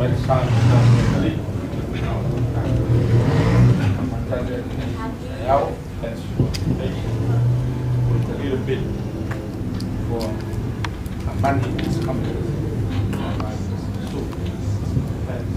Mai le sa ma sa le. Thanks for patience. Wait a little bit for money is coming. Soon. Thanks.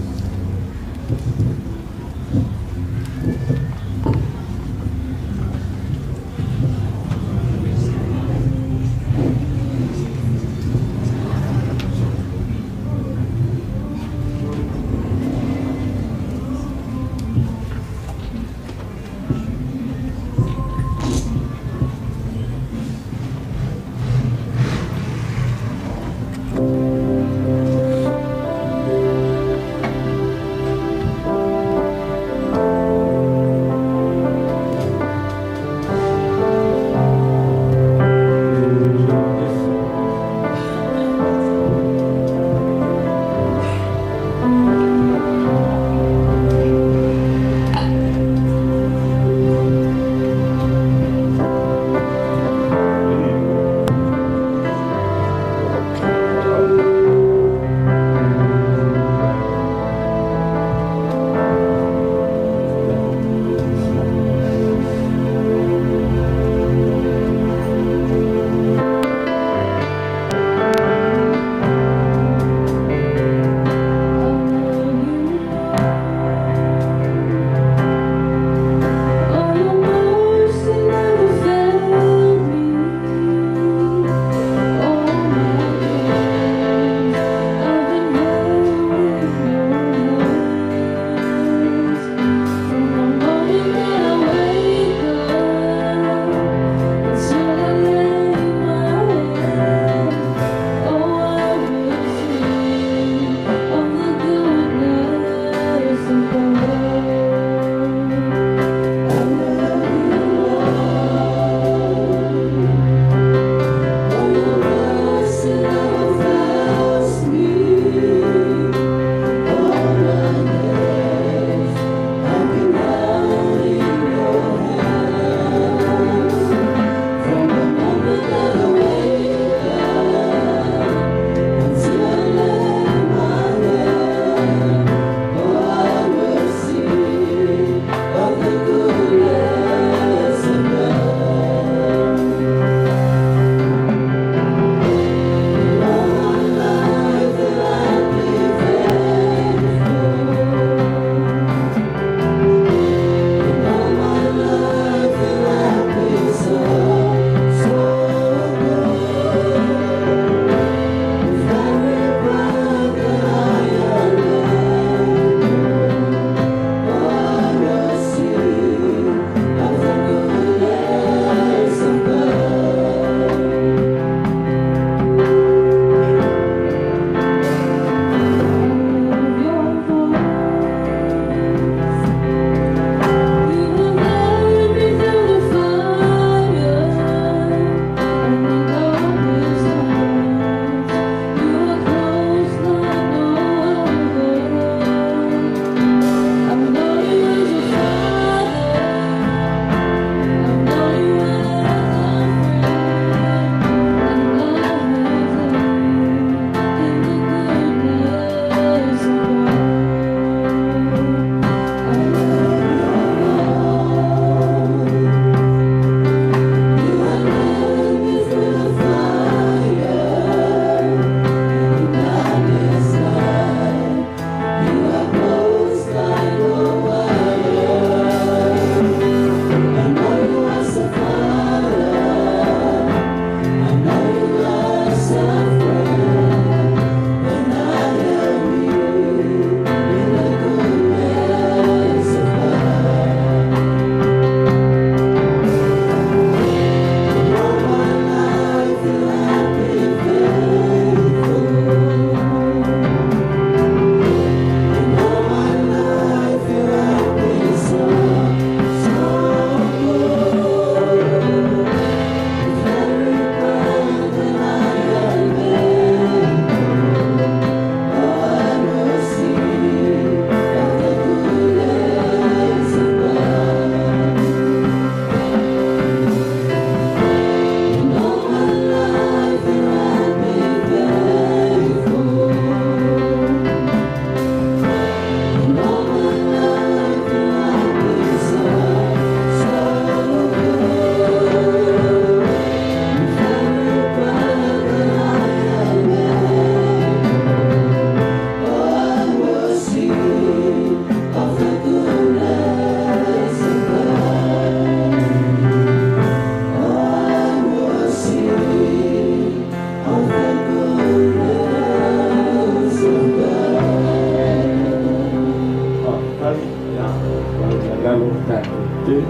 te.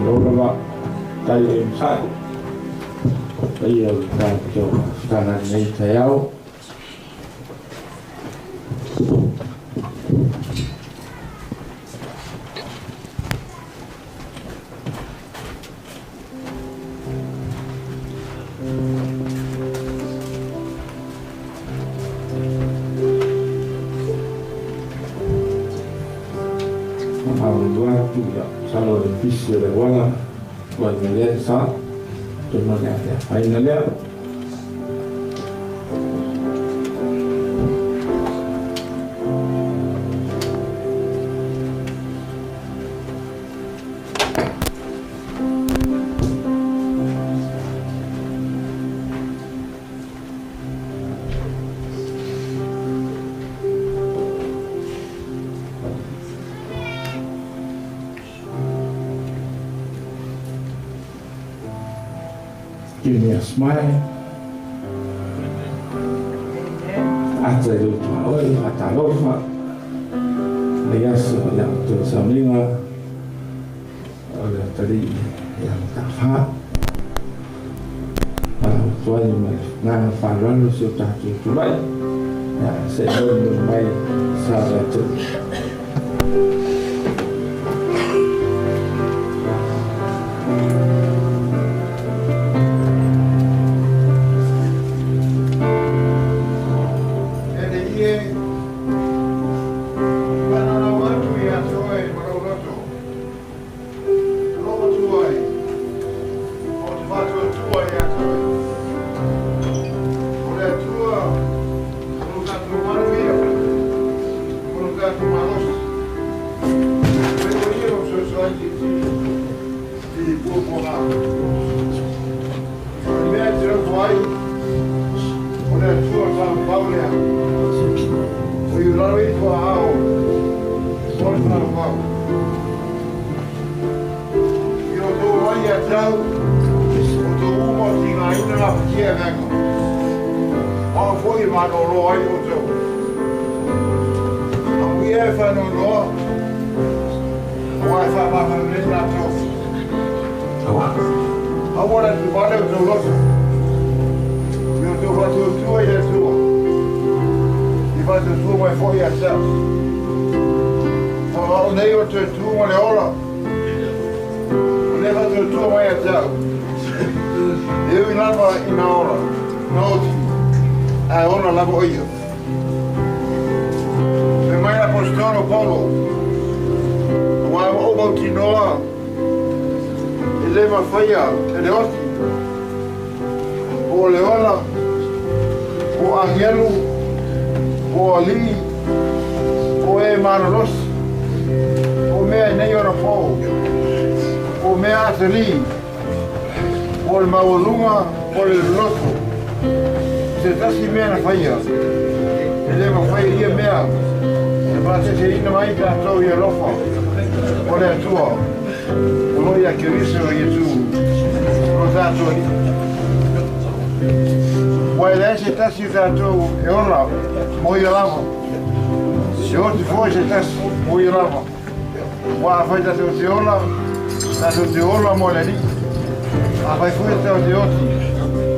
Malo lava tai e masai. Paia o le tatou tala nei taeao. Faamalulu atu, ia, masalo o le pisi o le auala ua i mai ai le sa, atonu o le a le afaina lea. Give me a smile. Ata i utu a oe, ata alofa. Nei aso ia o tō sauniga o le atalii ia Mataafa. Atu ai ma le agaga faaaloalo si o tatou tulai, ia se i molimoli mai sa le atunuu. E le ie, fananau atu ia te oe ma lou loto, alofa atu ai, o te faatuatua ia te oe. O le Atua o lo tatou manuia, o lo tatou malosi. E o ia o fesoasoani silisili i puapuaga. O le mea e te nofo ai, o le Atua taumafau lea. O i lalo ifo aao o le taumafau. I o outou mai ia te au, o outou uma o tigaina gafatia e avega. O au foi e malolo ai outou. Amuia e faanoanoa, aua e faamavae nei latou. Aua le atuvale o outou loto, i o outou faatuatua i le Atua, i faatuatua mai foi ia te au. O au nei o le toe tu ma le ola, o lea faatuatua mai ia te au. E ui lava ina ola, na oti, ae ola lava o ia. Fai mai le Aposetolo Paulo, aua ua ou mautinoa e le mafaia e le oti, po o le ola, po o agelu, po o alii, po o e malolosi, po o mea i nei ona pō, po o mea atalii, po o le maualuga, po o le loloto, se tasi mea na faia, e le mafai e ia mea e faaeseeseina mai tatou i alofa o le Atua o lo o ia Keriso Iesu lo tatou Alii. Ua e leai se tasi o tatou e ola mo ia lava, e oti foi se tasi mo ia lava. Ua afai tatou te ola, tatou te ola mo le Alii. Afai foi tatou te oti,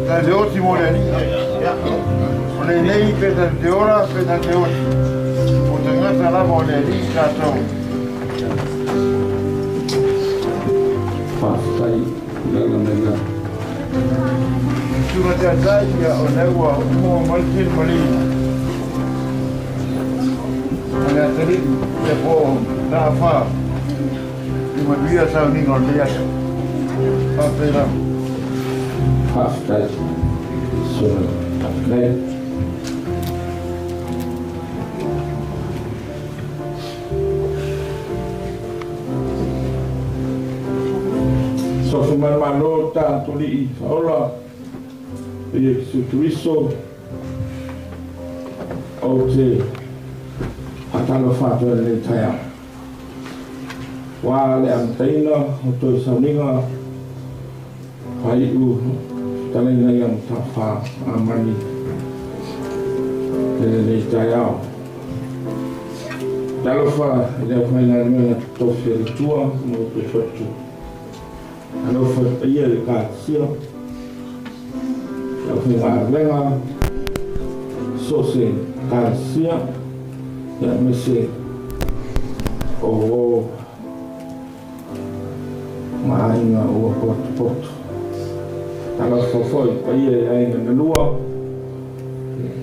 tatou te oti mo le Alii. O lenei pe tatou te ola, pe tatou te oti, o tagata lava o le Alii tatou. Faafetai i lana mea. Susuga Taitai, ia o lea ua uma mai le tele malii o le atalii ia po o Taafa i manuia sauniga o lenei aso. Faafetai lava. Faafetai Susuga Lei. Soso mai le Malo tatou Alii Faaola i Iesu Keriso, ou te faatalofa atu ai i lenei taeao. Ua le amataina o toe sauniga faaiu fetalaiga ia Mataafa Amani i lenei taeao. Talofa i le aufaigaluega totofi a le Atua ma outou faletua. Alofa i le paia i le Ekalesia, le aufaigaluega, so o se Ekalesia, aemaise o uo ma aiga ua potopoto. Talofa foi i le paia i aiga na lua,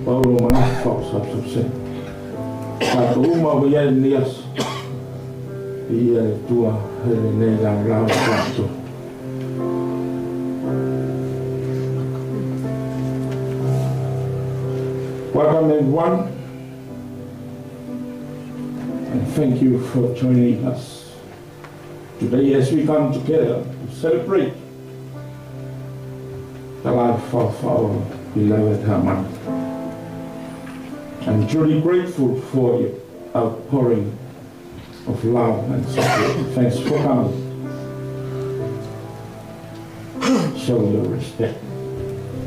Paulo ma Gafa o Sausause. Tatou uma ua i ai i lenei aso, viia le Atua e lenei laolao tatou. Welcome everyone, and thank you for joining us today as we come together to celebrate the life of our beloved Herman. I'm truly grateful for your outpouring of love and support. Thanks for coming. Show your respect.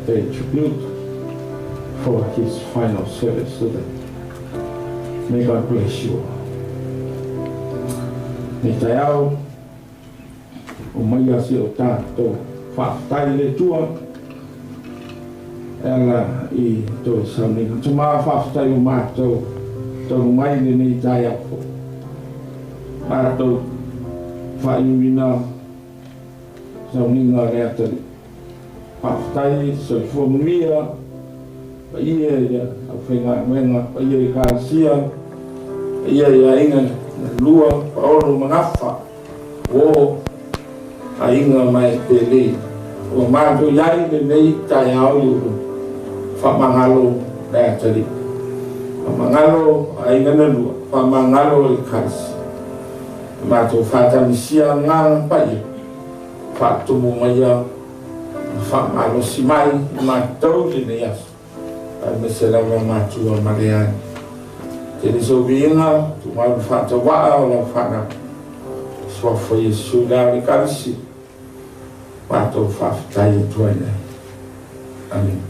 Pay tribute for his final service today. May God bless you all. Nei taeao, omaia se o tātou faafetai i le Atua e ala i toe sauniga. Tama faafetai ua matou taunuu mai i lenei taeao fou. Matou faaiuina sauniga o le atalii. Faafetai, soifua manuia, paia i le aufaigaluega, paia i Ekalesia, paia i aiga na lua, Paolo ma Gafa, uo, aiga ma e pele. Ua matou i ai lenei taeao i ulu, faamagalo le atalii. Faamagalo aiga na lua, faamagalo Ekalesia. Matou faatagisia agaga paia, faatumu maia ma faamalosi mai i matou i lenei aso, aemaise lava matua ma le aiga. Tele sou viiga, tumau le faatauvaa o lau fanau. Suafa Iesu le ao o le Ekalesia, matou faafetai atu ai nei. Amene.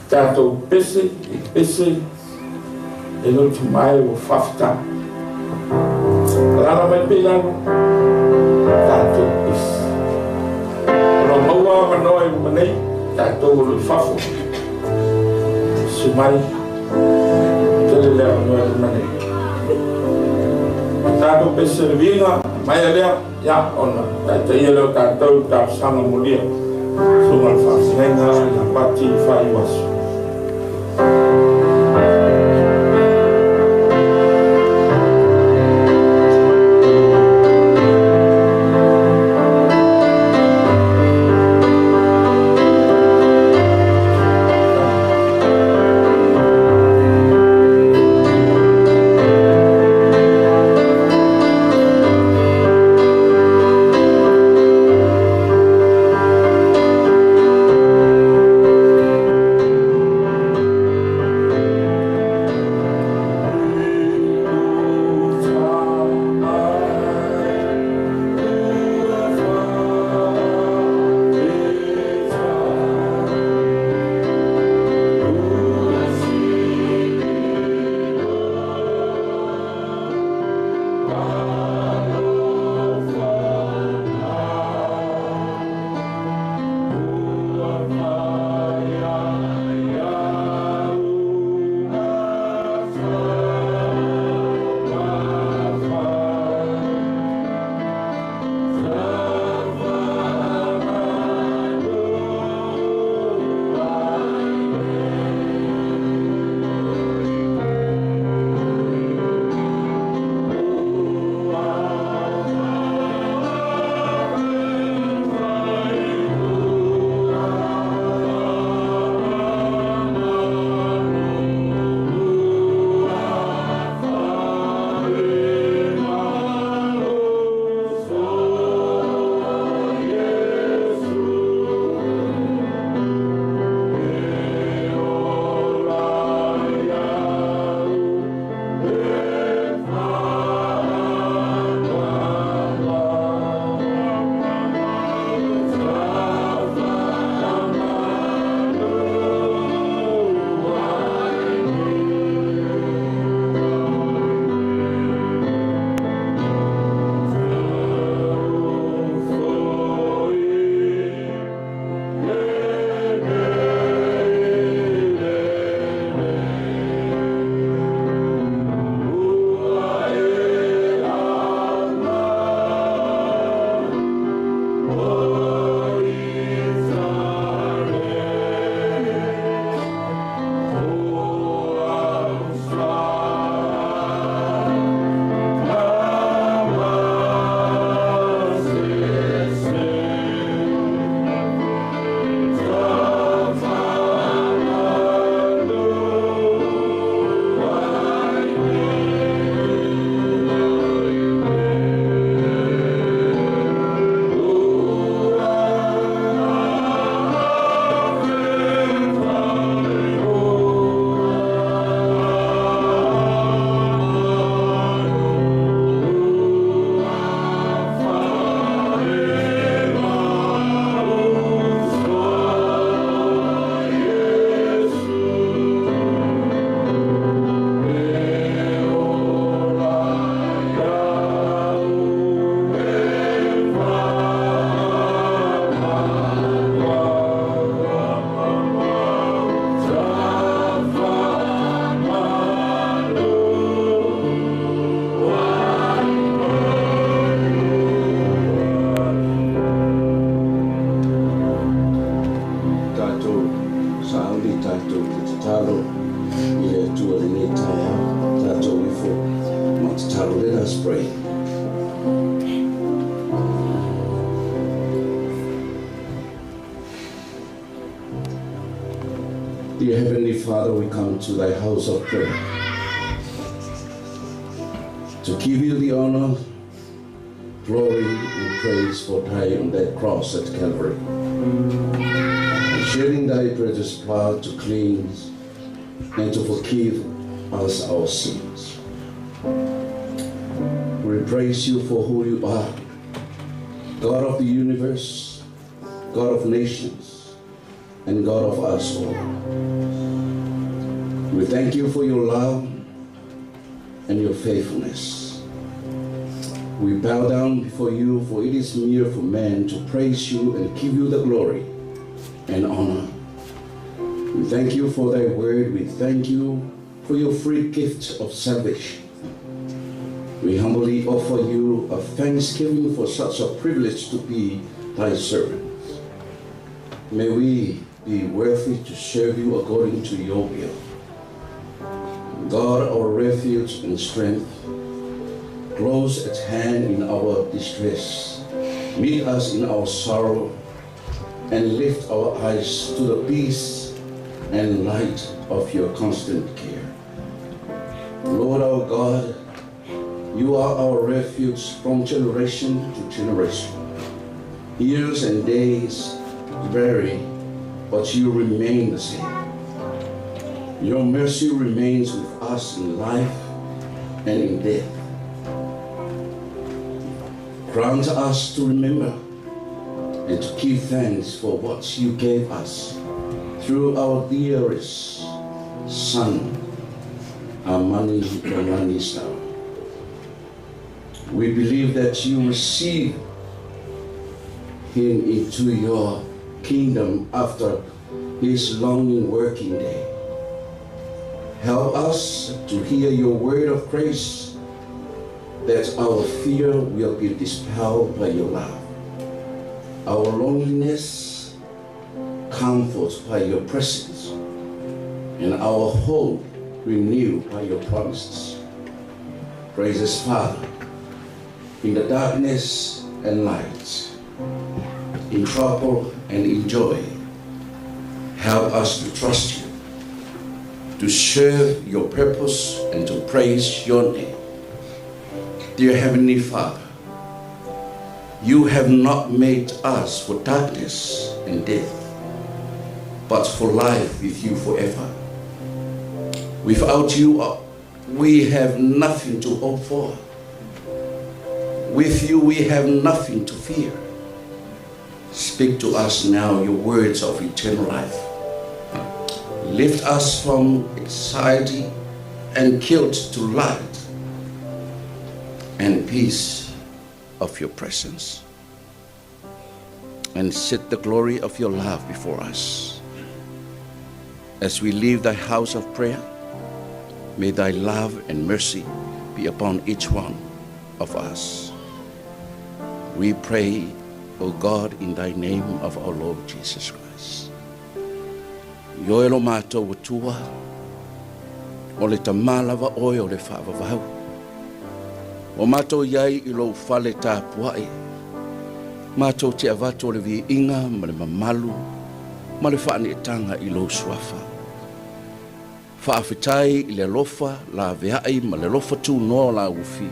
Tatou pese i pese e loto mai ua faafetai. Alaala mai pea i lalo, tatou pese. O lo o maua avanoa i luma nei, tatou o lo o i fafo. Susu mai, tele le avanoa i luma nei. Tatou pese le viiga, maea lea, ia ona taitaia lea o tatou i le talosaga molia. Susuga i le Faafeagaiga ia Pati Faaiuaso. pray. Dear Heavenly Father, we come to thy house of prayer to give you the honor, glory, and praise for dying on that cross at Calvary, and shedding thy precious blood to cleanse and to forgive us our sins. We praise you for who you are, God of the universe, God of nations, and God of us all. We thank you for your love and your faithfulness. We bow down before you, for it is mere for man to praise you and give you the glory and honor. We thank you for thy word. We thank you for your free gift of salvation. We humbly offer you a thanksgiving for such a privilege to be thy servants. May we be worthy to serve you according to your will. God, our refuge and strength, close at hand in our distress, meet us in our sorrow, and lift our eyes to the peace and light of your constant care. Lord our God, you are our refuge from generation to generation. Years and days vary, but you remain the same. Your mercy remains with us in life and in death. Grant us to remember and to give thanks for what you gave us through our dearest Son, Amani Tamanisau. We believe that you receive him into your kingdom after his long working day. Help us to hear your word of grace, that our fear will be dispelled by your love, our loneliness comforted by your presence, and our hope renewed by your promises. Praises, Father, in the darkness and light, in trouble and in joy, help us to trust you, to serve your purpose and to praise your name. Dear Heavenly Father, you have not made us for darkness and death, but for life with you forever. Without you, we have nothing to hope for. With you, we have nothing to fear. Speak to us now your words of eternal life. Lift us from anxiety and guilt to light and peace of your presence. And set the glory of your love before us. As we leave thy house of prayer, may thy love and mercy be upon each one of us. We pray, O God, in thy name of our Lord Jesus Christ. Ioe lo matou Atua, o le tama lava oe o le faavavau. Ua matou i ai i lou fale tapuai, matou te avatu o le viiga ma le mamalu ma le faaneetaga i lou suafa. Faafetai i le alofa laveai ma le alofa tunoa o la Fiu.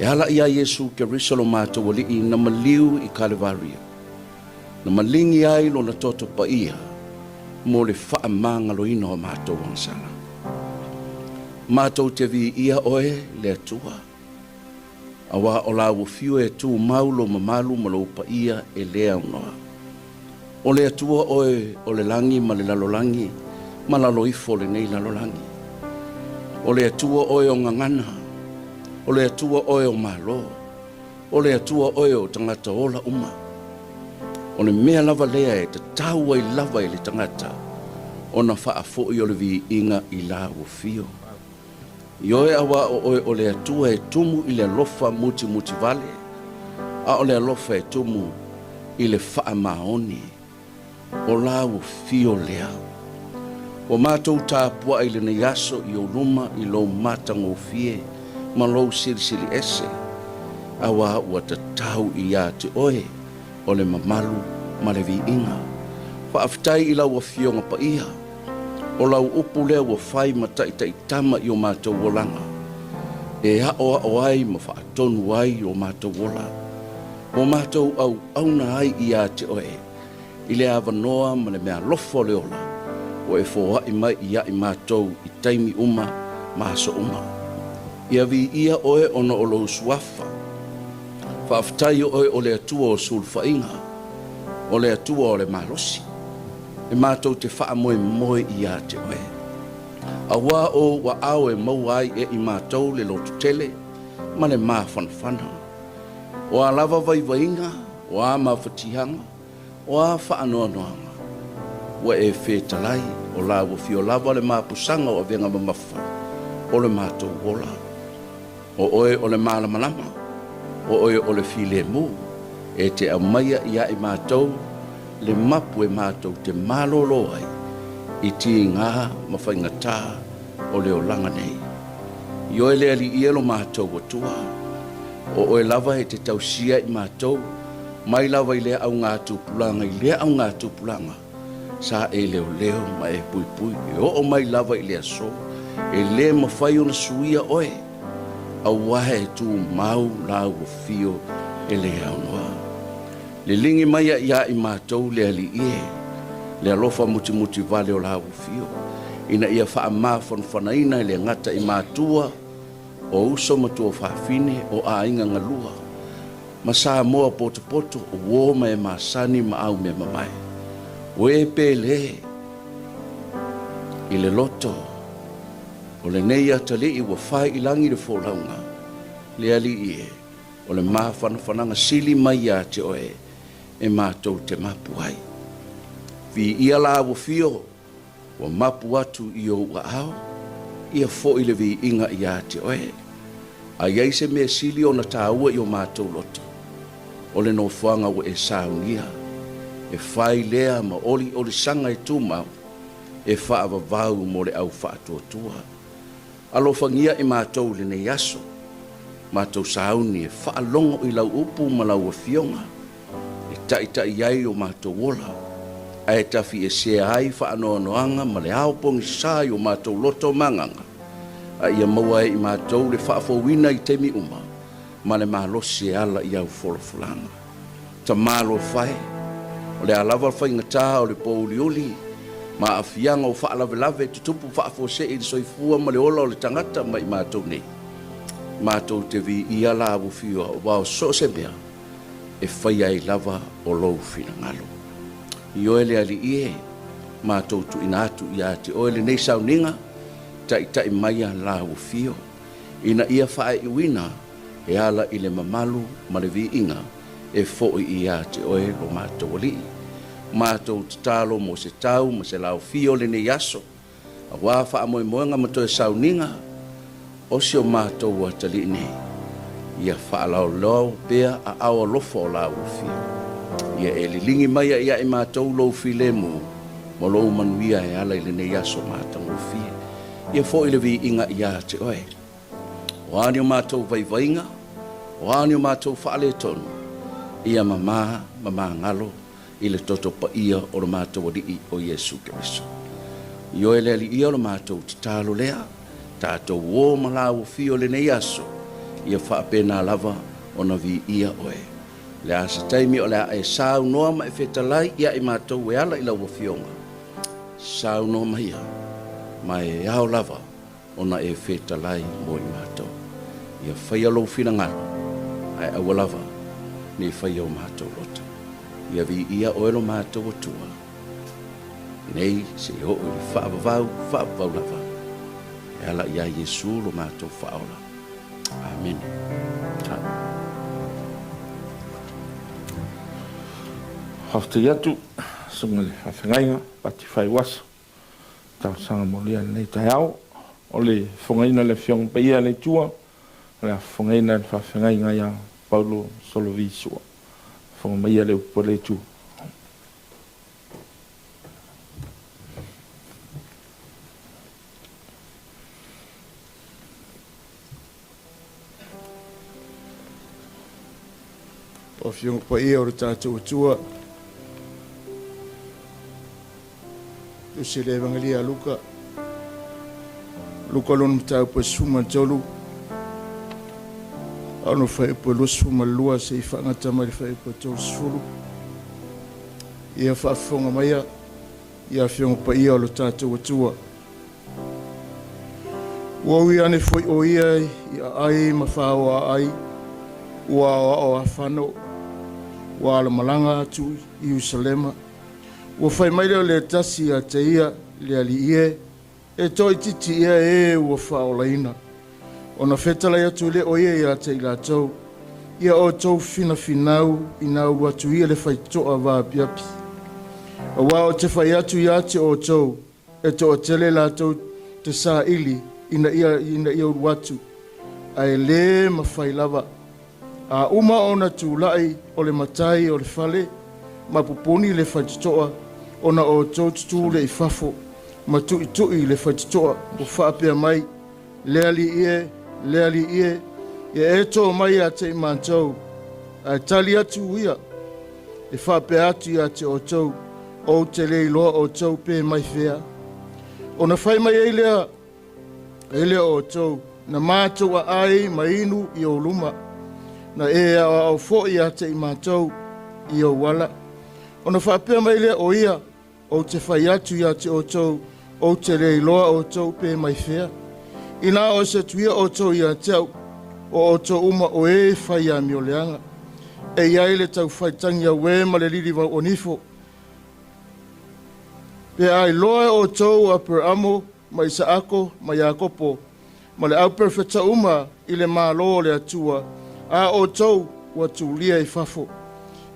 E ala ia Iesu Keriso lo matou Alii na maliu i Kalevaria, na maligi ai lona toto paia mo le faamagaloina o matou agasala. Matou te viia oe le Atua, auā o la Fiu e tumau lou mamalu ma lou paia e le aunoa. O le Atua oe o le lagi ma le lalolagi ma lalo ifo o lenei lalolagi. O le Atua oe o gagana, o le Atua oe o Malo, o le Atua oe o tagata ola uma. O le mea lava lea e tatau ai lava i le tagata ona faafoi o le viiga i la ua fio. Ioe auā o oe o le Atua e tumu i le alofa mutimutivale, a o le alofa e tumu i le faamaoni o la ua fio lea. Ua matou tapuai i lenei aso i ou luma i lou matagofie ma lou silisili ese, auā ua tatau ia te oe o le mamalu ma le viiga. Faafetai i lau Afioga Paia, o lau upu lea ua fai ma taitaitama i o matou olaga, e aoao ai ma faatonu ai o matou ola, ua matou auauna ai ia te oe i le avanoa ma le meaalofa o le ola ua e foai mai ia i matou i taimi uma ma aso uma. Ia viia oe ona o lou suafa. Faafetai o oe o le Atua o sulufaiga, o le Atua o le malosi, e matou te faamoemoe ia te oe. Auā o ou aao e maua ai e i matou le lototele ma le mafanafana. O a lava vaivaiga, o a mafatiaga, o a faanoanoaga, ua e fetalai, o la ua fio lava le mapusaga o avega mamafa o le matou ola. O oe o le malamalama, o oe o le filemu, e te aumaia ia i matou le mapu e matou te malōlō ai i tigā ma faigatā o le olaga nei. I oe le Alii e lo matou Atua, o oe lava e te tausia i matou mai lava i lea augatupulaga i lea augatupulaga, sa e leoleo ma e puipui e oo mai lava i le aso, e lē mafai ona suia oe, auā e tumau lau afio e lē aunoa. Liligi mai a iā i matou le Alii e, le alofa mutimuti vale o lau afio, ina ia faamafanafanaina e le gata i matua, o uso ma tuafafine, o aiga galua, ma Samoa potopoto, o uō ma e masani ma au mea mamae. O e pele i le loto o lenei atalii ua fai i lagi le folauga, le Alii e, o le mafanafanaga sili mai ia te oe e matou te mapu ai. Viia la ua fio, ua mapu atu i ou aao, ia foi le viiga ia te oe. A i ai se mea sili ona tāua i o matou loto, o le nofoaga ua e saunia, e fai lea ma oliolisaga e tumau, e faavavau mo le au faatuatua. Alofagia i matou i lenei aso, matou sauni e faalogo i lau upu ma lau afioga, e taita'i ai o matou ola, ae tafiesea ai faanoanoaga ma le ao pogisa i o matou loto ma agaga, a ia maua ai i matou le faafouina i taimi uma ma le malosi e ala i au folafolaga. Tama alofa e, o le a lava le faigatā o le pōuliuli ma aafiaga o faalavelave e tutupu faafuasei i le soifua ma le ola o le tagata ma i matou nei, matou te viia la ua fio aua o so o se mea e faia ai lava o lou finagalo. I oe le Alii e, matou tuuina atu ia te oe lenei sauniga, taitai maia la ua fio, ina ia faaiuina e ala i le mamalu ma le viiga e foi ia te oe lo matou Alii. Matou tatalo mo se tau ma se laofia o lenei aso, auā faamoemoega ma toe sauniga o si o matou atalii nei, ia faalaolao pea aao alofa o la ua fia. Ia e liligi mai ia i matou lou filemu ma lou manuia e ala i lenei aso matagofie. Ia foi le viiga ia te oe. O a ni o matou vaivaiga, o a ni o matou faaletonu, ia mamā ma magalo i le toto paia o lo matou Alii o Iesu Keriso. I oe le Alii o lo matou tatalo lea, tatou ō ma lauofio i lenei aso, ia faapena lava ona viia oe. Le a se taimi o le a e saunoa ma e fetalai ia i matou e ala i lau Afioga, saunoa maia, ma e ao lava ona e fetalai mo i matou. Ia faia lou finagalo, ae aua lava ne i faia o matou loto. Ia viia oe lo matou Atua, nei seia oo i le faavavau, faavavau lava, e ala iā Iesu lo matou Faaola. Amene. Faafetai atu, susuga i le Faafeagaiga, Pati Faiuaso. Talosaga molia i lenei taeao. O le fofogaina e le Afioga Paia a le Atua, o le a fofogaina e le Faafeagaiga ia Paulo Solovi Sua. Fofoga maia le upu a le Atua. O Afioga Paia o le tatou Atua, tusi le Evangelia a Luka, Luka lona mataupu e 13, a ono fuaiupu e 22 seia faagata mai le fuaiupu e 30. Ia faafofoga maia ia Afioga Paia o le tatou Atua. Ua ui ane foi o ia i aai ma faoa aai, ua aoao afano, ua alamalaga atu i Ierusalema. Ua fai mai lea o le tasi ia te ia, le Alii e, e toaitiiti ia e ua faaolaina. Ona fetalai atu lea o ia ia te i latou, ia outou finafinau ina ulu atu ia le faitotoa vaapiapi. Aua ou te fai atu ia te outou, e toatele latou te saili ina ia, ina ia ulu atu, ae lē mafai lava. A uma ona tulai o le matai o le fale ma pupuni le faitotoa, ona outou tutū lea i fafo ma tuitui i le faitotoa ua faapea mai, Le Alii e, le Alii e, ia e tō mai ia te i matou. Ae tali atu ia, e faapea atu ia te outou, Ou te le iloa outou pe mai fea. Ona fai mai ai lea, e lea o outou, na matou aai ma inu i ou luma, na e aoao foi ia te i matou i ou ala. Ona faapea mai lea o ia, Ou te fai atu ia te outou, ou te le iloa outou pe mai fea. Inā o se atu ia outou ia te au, o outou uma o e fai amioleaga. E i ai le taufai tagi auē ma le lilivau onifo. Pe a iloa e outou o Aperaamo ma Isaako ma Iakopo ma le au perofeta uma i le Malo o le Atua, a outou ua tulia i fafo.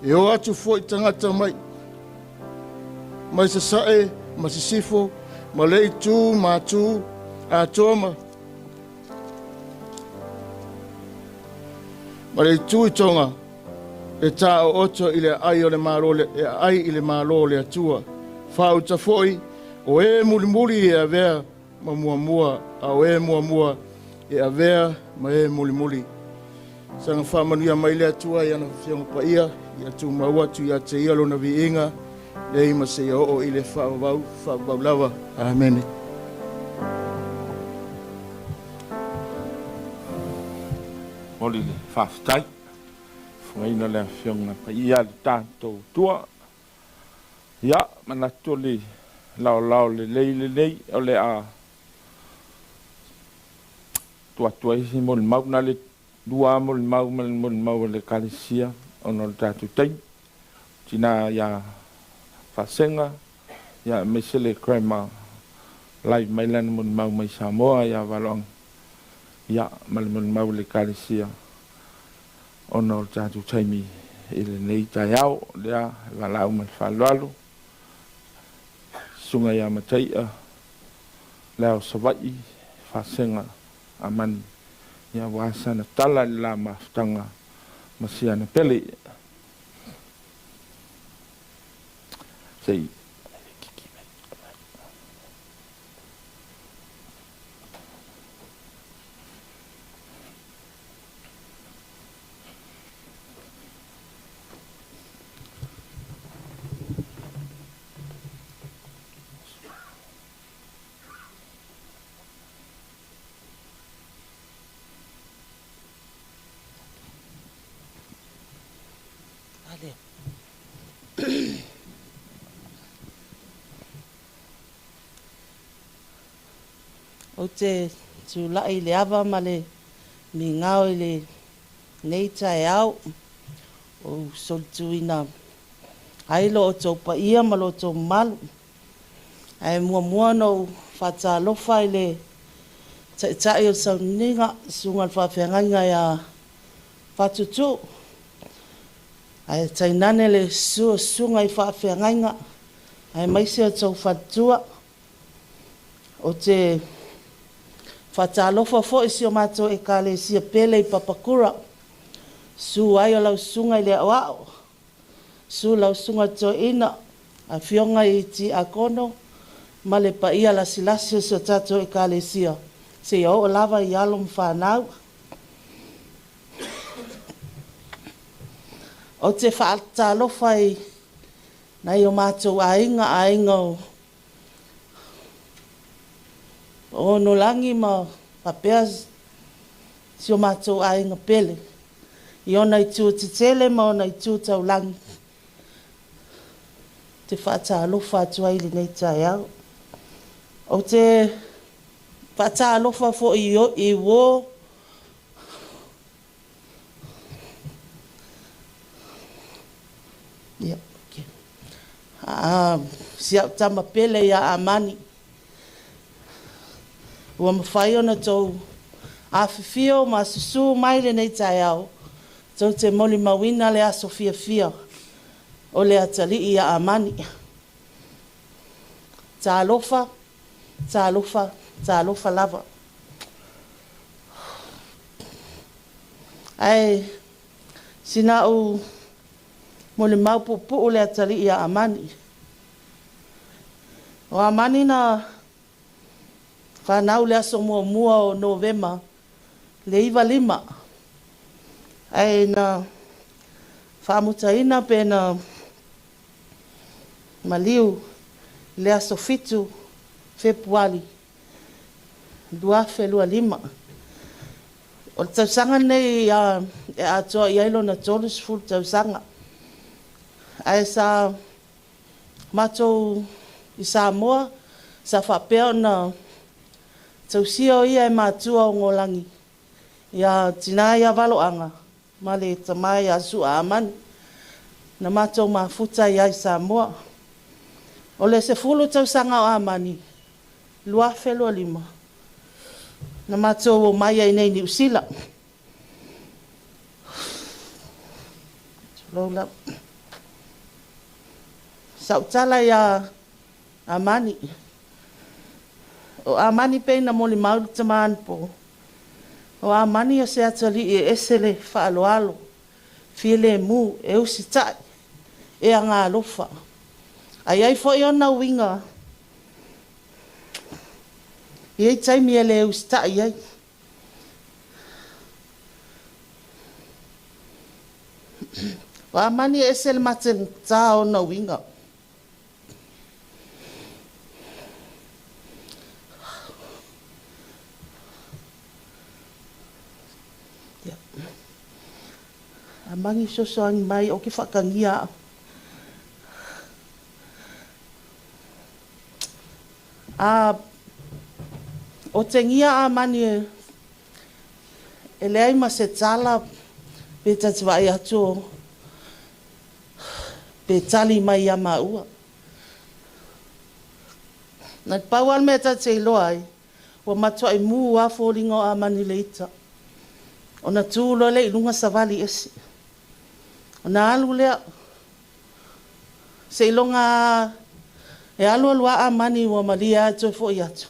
E o atu foi tagata mai mai sasae ma sisifo ma le itu matu atoa ma ma le itu i Toga e tāooto i le aai o le Malo e aai i le Malo o le Atua. Faauta foi o e mulimuli e avea ma muamua, a o e muamua e avea ma e mulimuli. Saga faamanuia mai le Atua i ana Afioga Paia, ia tumau atu ia te ia lona viiga, nei ma seia oo i le faavavau, faavavau lava. Amene. Momoli le faafetai, fofogaina le Afioga Paia a le tatou Atua. Ia, manatu o le laolao lelei lenei o le a tuu atu ai se molimau. Na o le lua lava molimau ma le molimau a le Ekalesia ona o le tatou taimi. Tina ia Faasega, ia aemaise le Grandma live mai lana molimau mai Samoa ia Valoaga, ia ma le molimau a le Ekalesia ona o le tatou taimi i lenei taeao. O lea e valaau ma le faaaloalo, Susuga ia Mataia, le ao Savaii, Fasega Amani, ia aua sana tala i le la mafutaga ma siana pele. Se i kiki mai. Ou te tulai i le ava ma le migao i lenei taeao, ou solituina ai lo outou paia ma lo outou mamalu. Ae muamua ona ou faatalofa i le Taitai o le Sauniga, Susuga i le Faafeagaiga ia Fatutu, ae tainane le susu o Susuga i Faafeagaiga aemaise o tou faletua. Ou te faatalofa foi i si o matou Ekalesia pele i Papakura, susu ai o lau Susuga i le Aoao, susu lau Susuga i le Toeaina, afioga i Tiakono ma le paia lasilasi o si o tatou Ekalesia, seia oo lava i alo ma fanau. Ou te faatalofa i nai o matou aiga, aiga o Onolagi ma faapea si o matou aiga pele i ona itu tetele ma ona itu taulagi. Ou te faatalofa atu ai i lenei taeao. Ou te faatalofa foi i uo Ia, okay. Si au tama pele ia Amani, ua mafai ona tou afifio ma susū mai lenei taeao tou te molimauina le aso fiafia o le atalii ia Amani. Talofa, talofa, talofa lava. Ae sina au molimau puupuu le atalii ia Amani. O Amani na fanau le aso muamua o Novema le 95, ae na faamutaina pe na maliu le aso 7 Fepuari 2025. O le tausaga lenei e atoa i ai lona 30 tausaga. Ae sa matou i Samoa, sa faapea ona tausia o ia e matua o Golagi, ia tina ia Valoaga ma le tama ia Sua Amani, na matou mafuta ai i Samoa. O le 10 tausaga o Amani, 2025, na matou omai ai nei i Niu Sila. Tulou lava. Sau tala ia Amani. O Amani pei na molimau le tama anapo. O Amani o se atalii e ese le faaaloalo, filemu, e usitai, e agalofa. Ae i ai foi ona uiga, e i ai taimi e le usitai ai. O Amani e ese le matagata o ona uiga. Amani fesoasoani mai ou te faatagia au. A otegia Amani e leai ma se tala pe ta te vaai atu pe tali mai ia maua. Na pau lava le mea ta te iloa ai, ua matuai mu lava foliga o Amani i le ita. Ona tu loa lea i luga savali ese. Ona alu lea, seiloga e alu alu lava Amani ua malie lava toe foi atu.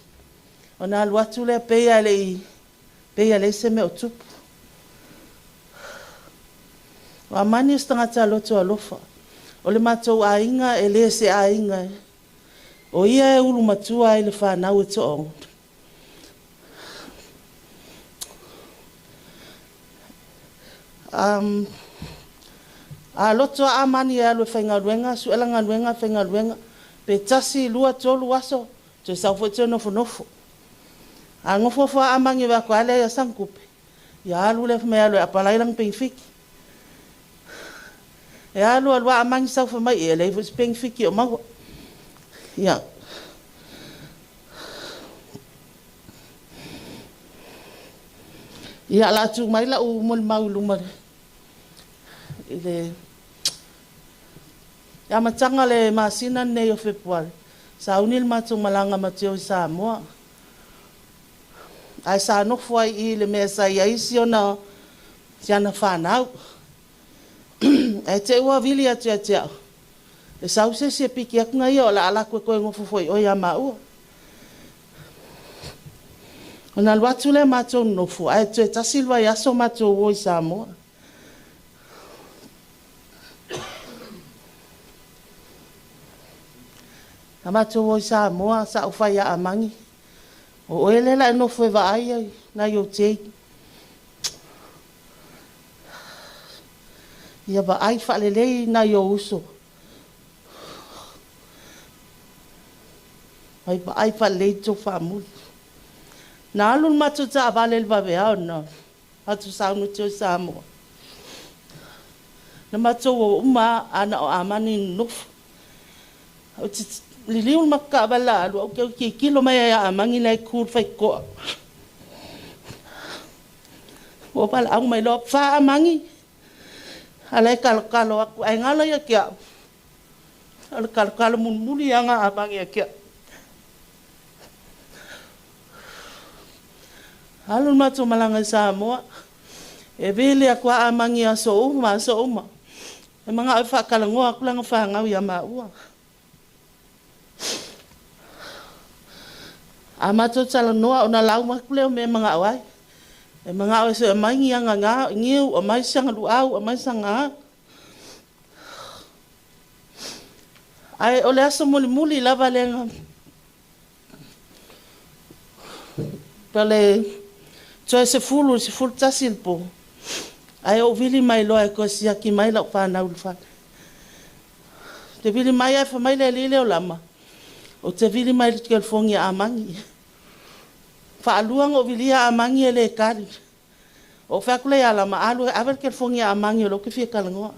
Ona alu atu lea pei lava e le i, pei lava e leai se mea o tupu. O Amani o se tagata loto alofa. O le matou aiga e le se aiga, o ia e ulu matua ai le fanau e toaono. A loto lava Amani e alu e faigaluega, sue la galuega faigaluega, pe 1, 2, 3 aso, toe sau foi toe nofonofo. A nofonofo lava Amani e vaai atu a leai lava sana tupe, ia alu lea fai mai e alu e apalai lana penefiti. E alu alu lava Amani sau fai mai, e leai foi se penefiti o maua. Ia. Ia, o le a tuu mai lau molimau i luma i le amataga o le masina lenei o Fepuari, sauni le matou malaga ma te o i Samoa. Ae sa nofo ai i i le mea sa i ai si ana fanau. Ae te i ua vili atu ia te au, e sau se isi e piki atu na ia o le a alu atu e toe nofo foi i o ia maua. Ona alu atu lea matou nofo, ae toe tasi le vaiaso matou o i Samoa. Na matou o i Samoa, sa ou fai ia Amani, o oe lea o le a e nofo e vaai nai ou tei. Ia vaai faalelei nai ou uso. Mai vaai faalelei tou faamuli. Na alu le matou taavale i le vaveao na matou sauni atu ai i Samoa. Na matou o uma lava ae na o Amani na nofo. Ou te liliu le matou taavale o le a alu, ae ou toe tilotilo mai lava ia Amani la e tu i le faitotoa. Ua valaau mai loa, Fa Amani! A o la e talotalo atu, ae galo ia te au, o le talotalo mulimuli lava lena a Amani ia te au. Alu le matou malaga i Samoa, e vili atu lava Amani i aso uma aso uma, e manao e faatalanoa atu lana fanau ia maua. A matou talanoa ona lauga atu lea o mea e manao ai. E manao e aumai ni ana niu, aumai sana luau, aumai sana a. Ae o le aso mulimuli lava lea na o le toe 10 i le 11 i le po, ae ou vili mai loa e toe siaki mai lau fanau i le fale. Ou te vili mai ae fai mai le alii lea o Lama, ou te vili mai i le telefoni a Amani. Faalua ona ou vilia Amani e le tali. Ou fai atu lea ia Lama, alu e ave le telefoni ia Amani o lea ou te fia talanoa.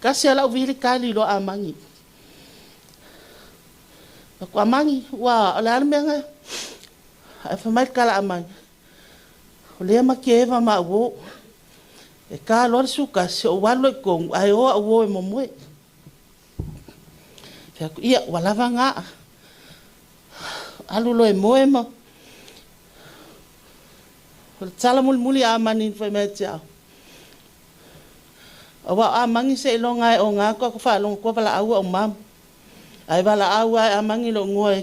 Tasi lava lau vili tali loa Amani. Fai atu, Amani, ua, o le a le mea lena? Ae fai mai le tala a Amani, o lea ma te eva ma au uo. E ta loa le 11, ou alu loa i totonu, ae o au uo e momoe. Fai atu, ia, ua lava na. Alu loa e moe ma... O le tala mulimuli a Amani na fai mai ia te au, aua o Amani seiloga lava e oga faatoa faalogo atu valaau au mamu. Ae valaau lava e Amani lou igoa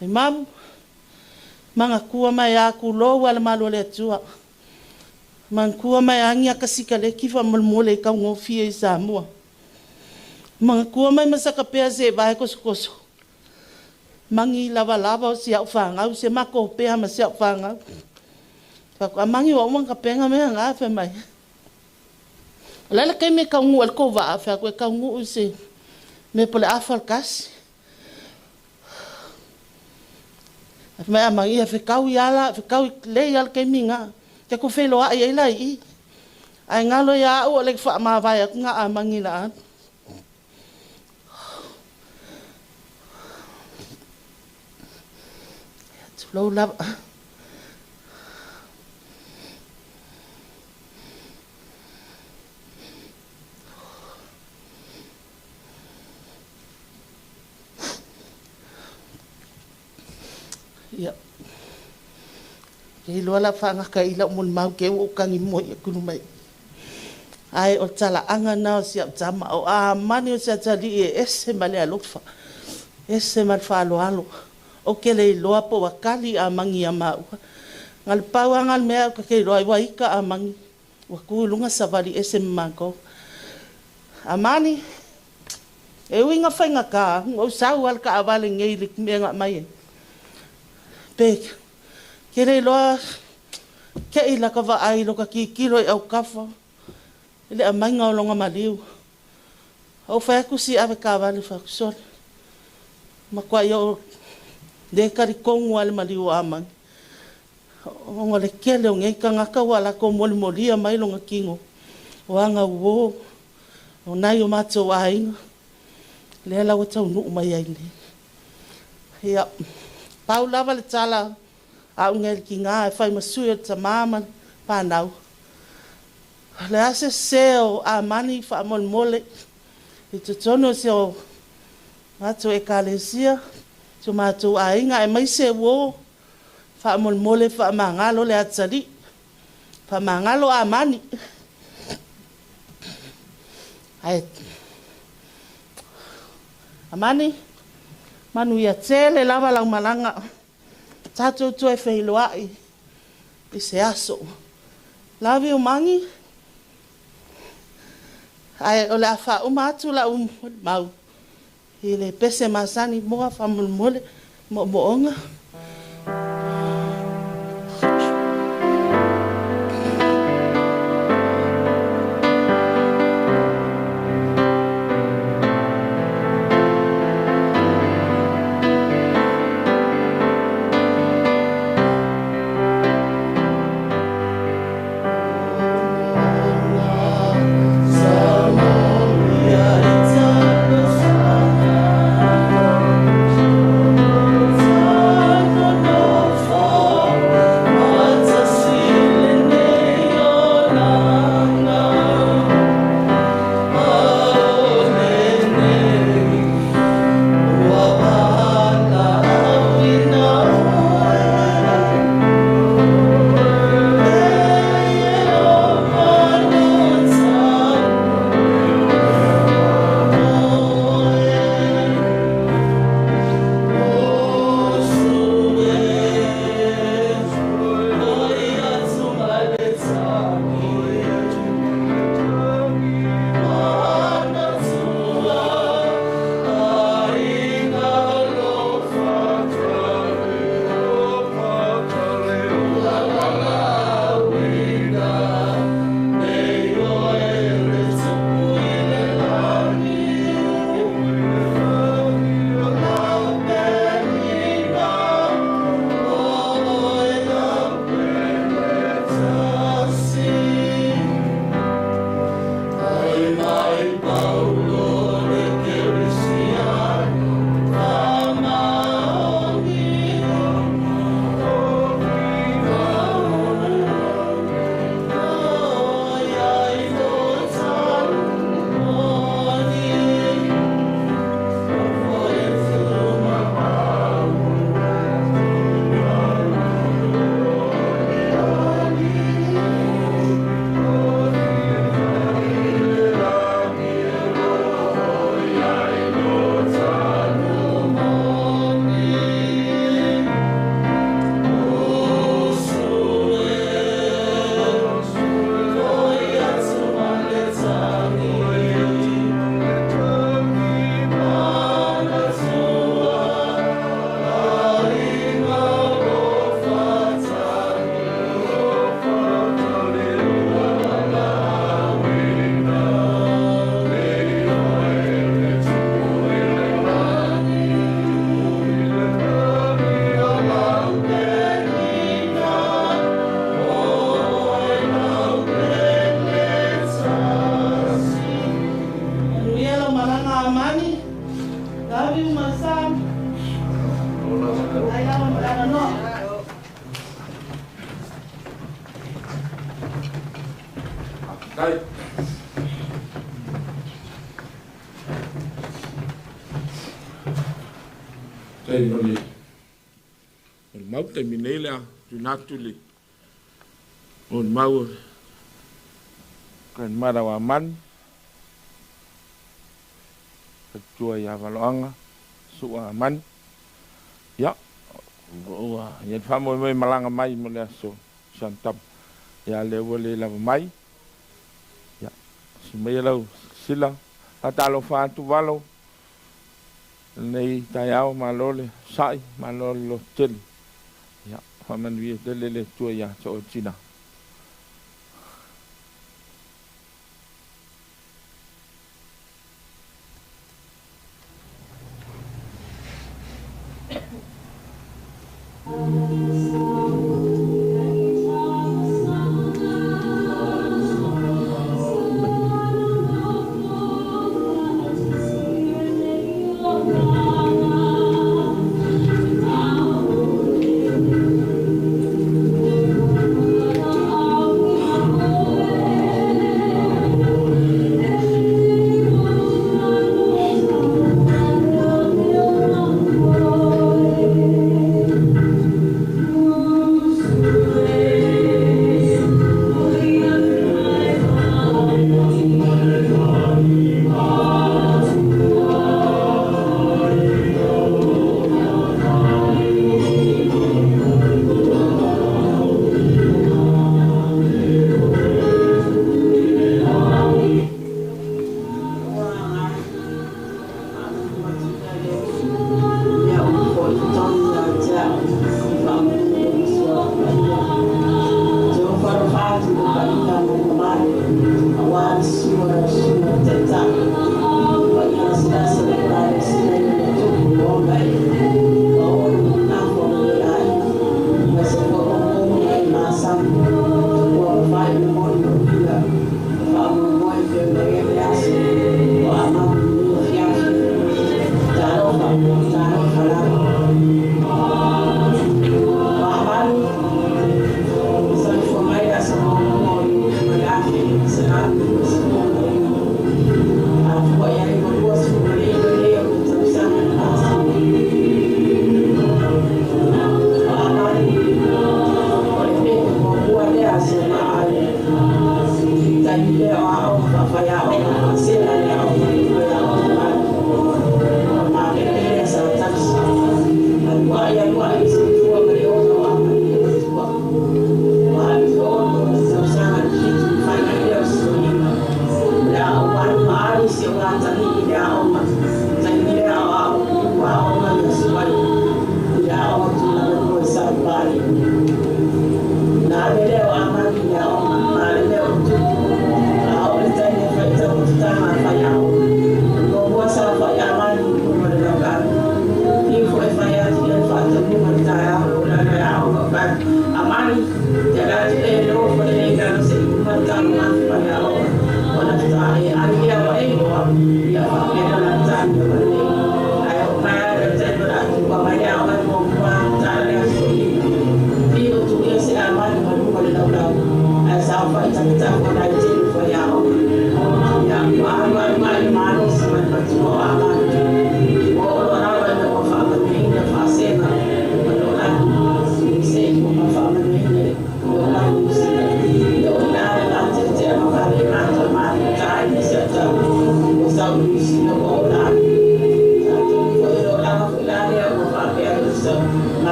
e mamu, manatua mai lava, tulou lava le malu o le Atua, manatua mai lava ni ata sikaleki faamolemole e taugofie i Samoa. Manatua mai ma saka pea se i vae tosotoso, magi lavalava o si au fanau, si a matou pea ma si au fanau. Fai atu, Amani ua uma ona tapena mea na, fai mai. O le a le taimi e taunuu ai le tou vaa? Fai atu, e taunuu i se mea po o le afa o le tasi. Fai mai Amani, ia fetau lava la, fetau lelei lava le taimi lena. Tatou feiloai ai la i i. Ae galo ia au o le faamavae atu na Amani la alu. Tulou lava. Ia, ou te iloa o le a faagata i i lau molimau te i ua ou tagimoe atu i luma i i. Ae o le talaaga lena o si au tama, o Amani o si atalii e ese ma le alofa, ese ma le faaaloalo. Ou te le iloa po ua tali Amani ia maua. Na o le pau lava lena o le mea ou te iloa ai ua ita Amani, ua tu i luga savali ese ma matou. Amani, e ui ina faigata, ua ou sau lava i le taavale nei i le mea na aumai ai. Pe te le iloa te i lata vaai i lota tilotilo i autafa i le aumaiga o lona maliu. Ou fai atu si avetaavale fai atu, sole, matuai ou le talitonu lava i le maliu o Amani. Ona o le tele o nei tagata ua latou molimolia mai lona tino o ana uo, o nai o matou aiga, lea la ua taunuu mai ai nei. Ia, pau lava le tala a au nei le tiga e fai ma sui o le tama ma le fanau, o le a se sese o Amani faamolemole i totonu o si o matou Ekalesia, si o matou aiga aemaise uo, faamolemole faamagalo le atalii, faamagalo Amani. Ae Amani, manuia tele lava lau malaga, tatou toe feiloai i se aso. Love you, Magi. Ae o le a faauma atu lau molimau i le pese masani moa faamolemole moomooga. fiu ma le sa. Faafetai lava mo le avanoa. Faafetai. Faafetai mo le molimau. Taimi nei le a tuuina atu le molimau a Grandmother o Amani, faletua ia Valoaga Su'a Amani. Ia, ua i ai le faamoemoe malaga mai mo le aso Santama. Ia, lea ua le lava mai. Ia, si maia lau sila. Faatalofa atu Valo lenei taeao, malo le sa'i, malo le lototele. Ia, faamanuia tele le Atua ia te oe tina.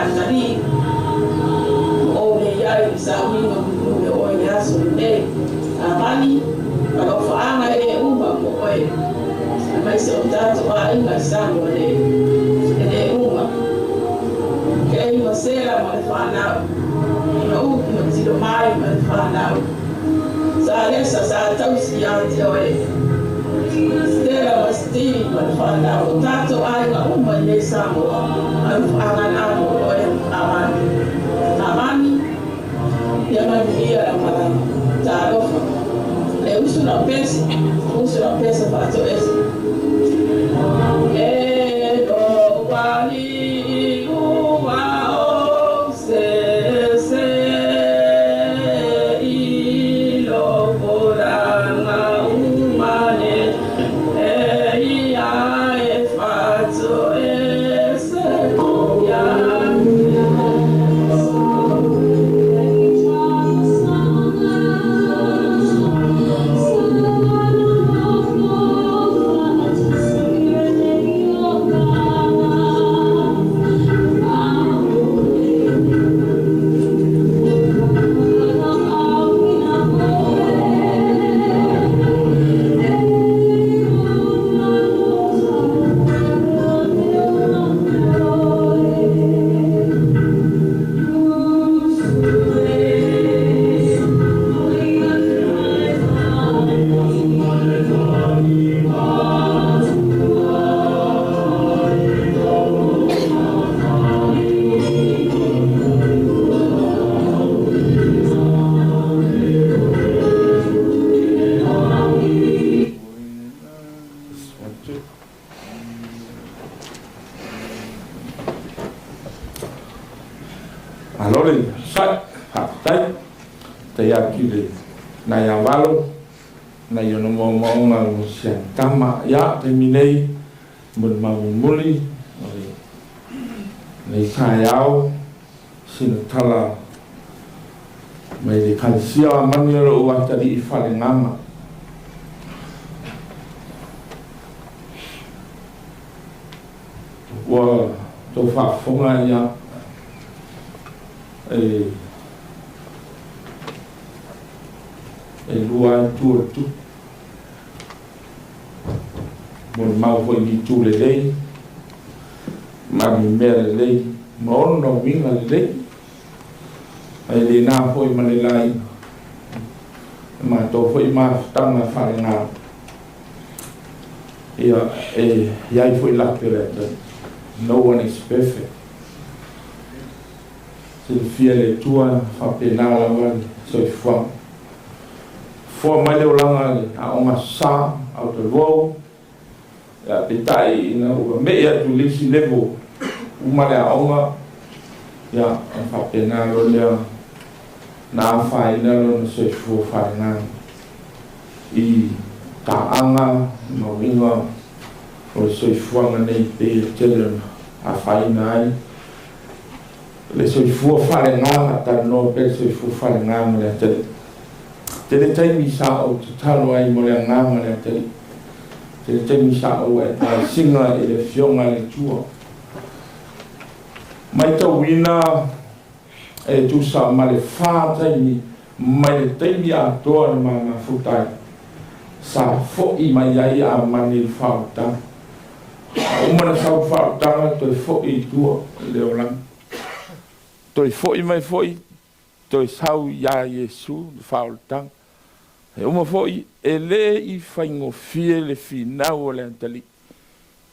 Atalii, ua ou leai i le sauniga mulimuli o oe i le aso lenei. Amani, alofaaga e le uma mo oe, aemaise o tatou aiga i Samoa nei, e le uma. Kei ma Sela ma le fanau, ona upu ma tilo mai ma le fanau. Sa Lesa sa tausi ia te oe, Stella ma Stevie ma le fanau, o tatou aiga uma i nei Samoa, alofaaga na mo oe, Amani. Amani, ia manuia lau malaga. Talofa. E usu lau pese, usu lau pese faatoese. E lou alii ua ou sese i lou tulaga uma lelei ae faatoese ia Iesu. One, two. Malo le onosai, faafetai. Faafetai atu i le nai Avalo nai ona moomooga o si ana tama. Ia, taimi nei, mo le mamulimuli o lenei taeao, sina tala mai le Ekalesia o Amani o lou atalii faleagaga. Ua tou faafofoga ia e lua ai itu o le tupu. Molimau foi i itu lelei ma mea lelei ma ona uiga lelei. Ae le na foi ma le laina. E matou foi mafutaga faalegaga. Ia, e i ai foi lape o le atalii. No one is perfect. Silafia e le Atua faapena lava le soifuaga. Foa mai le olaga i le aoga sa autaluau, ia peitai ina ua me'i atu i le isi level uma le aoga, ia ona faapena loa lea na afaina lona soifua faalegaga i taaga ma uiga o le soifuaga nei pei e tele ona afaina ai le soifua faaleagaga, talanoa pea le soifua faaleagaga o le atalii. Tele taimi sa ou tatalo ai mo le agaga o le atalii. Tele taimi sa ou advise-ina i le Afioga a le Atua. Maitauina e tusa ma le fa taimi mai le taimi atoa na ma mafuta ai, sa fo'i mai ai Amani i le faaolataga. A uma na sau le faaolataga, toe fo'i i tua i le olaga. Toe fo'i mai foi, toe sau iā Iesu le faaolataga. E uma foi, e le i faigofie le finau o le atalii,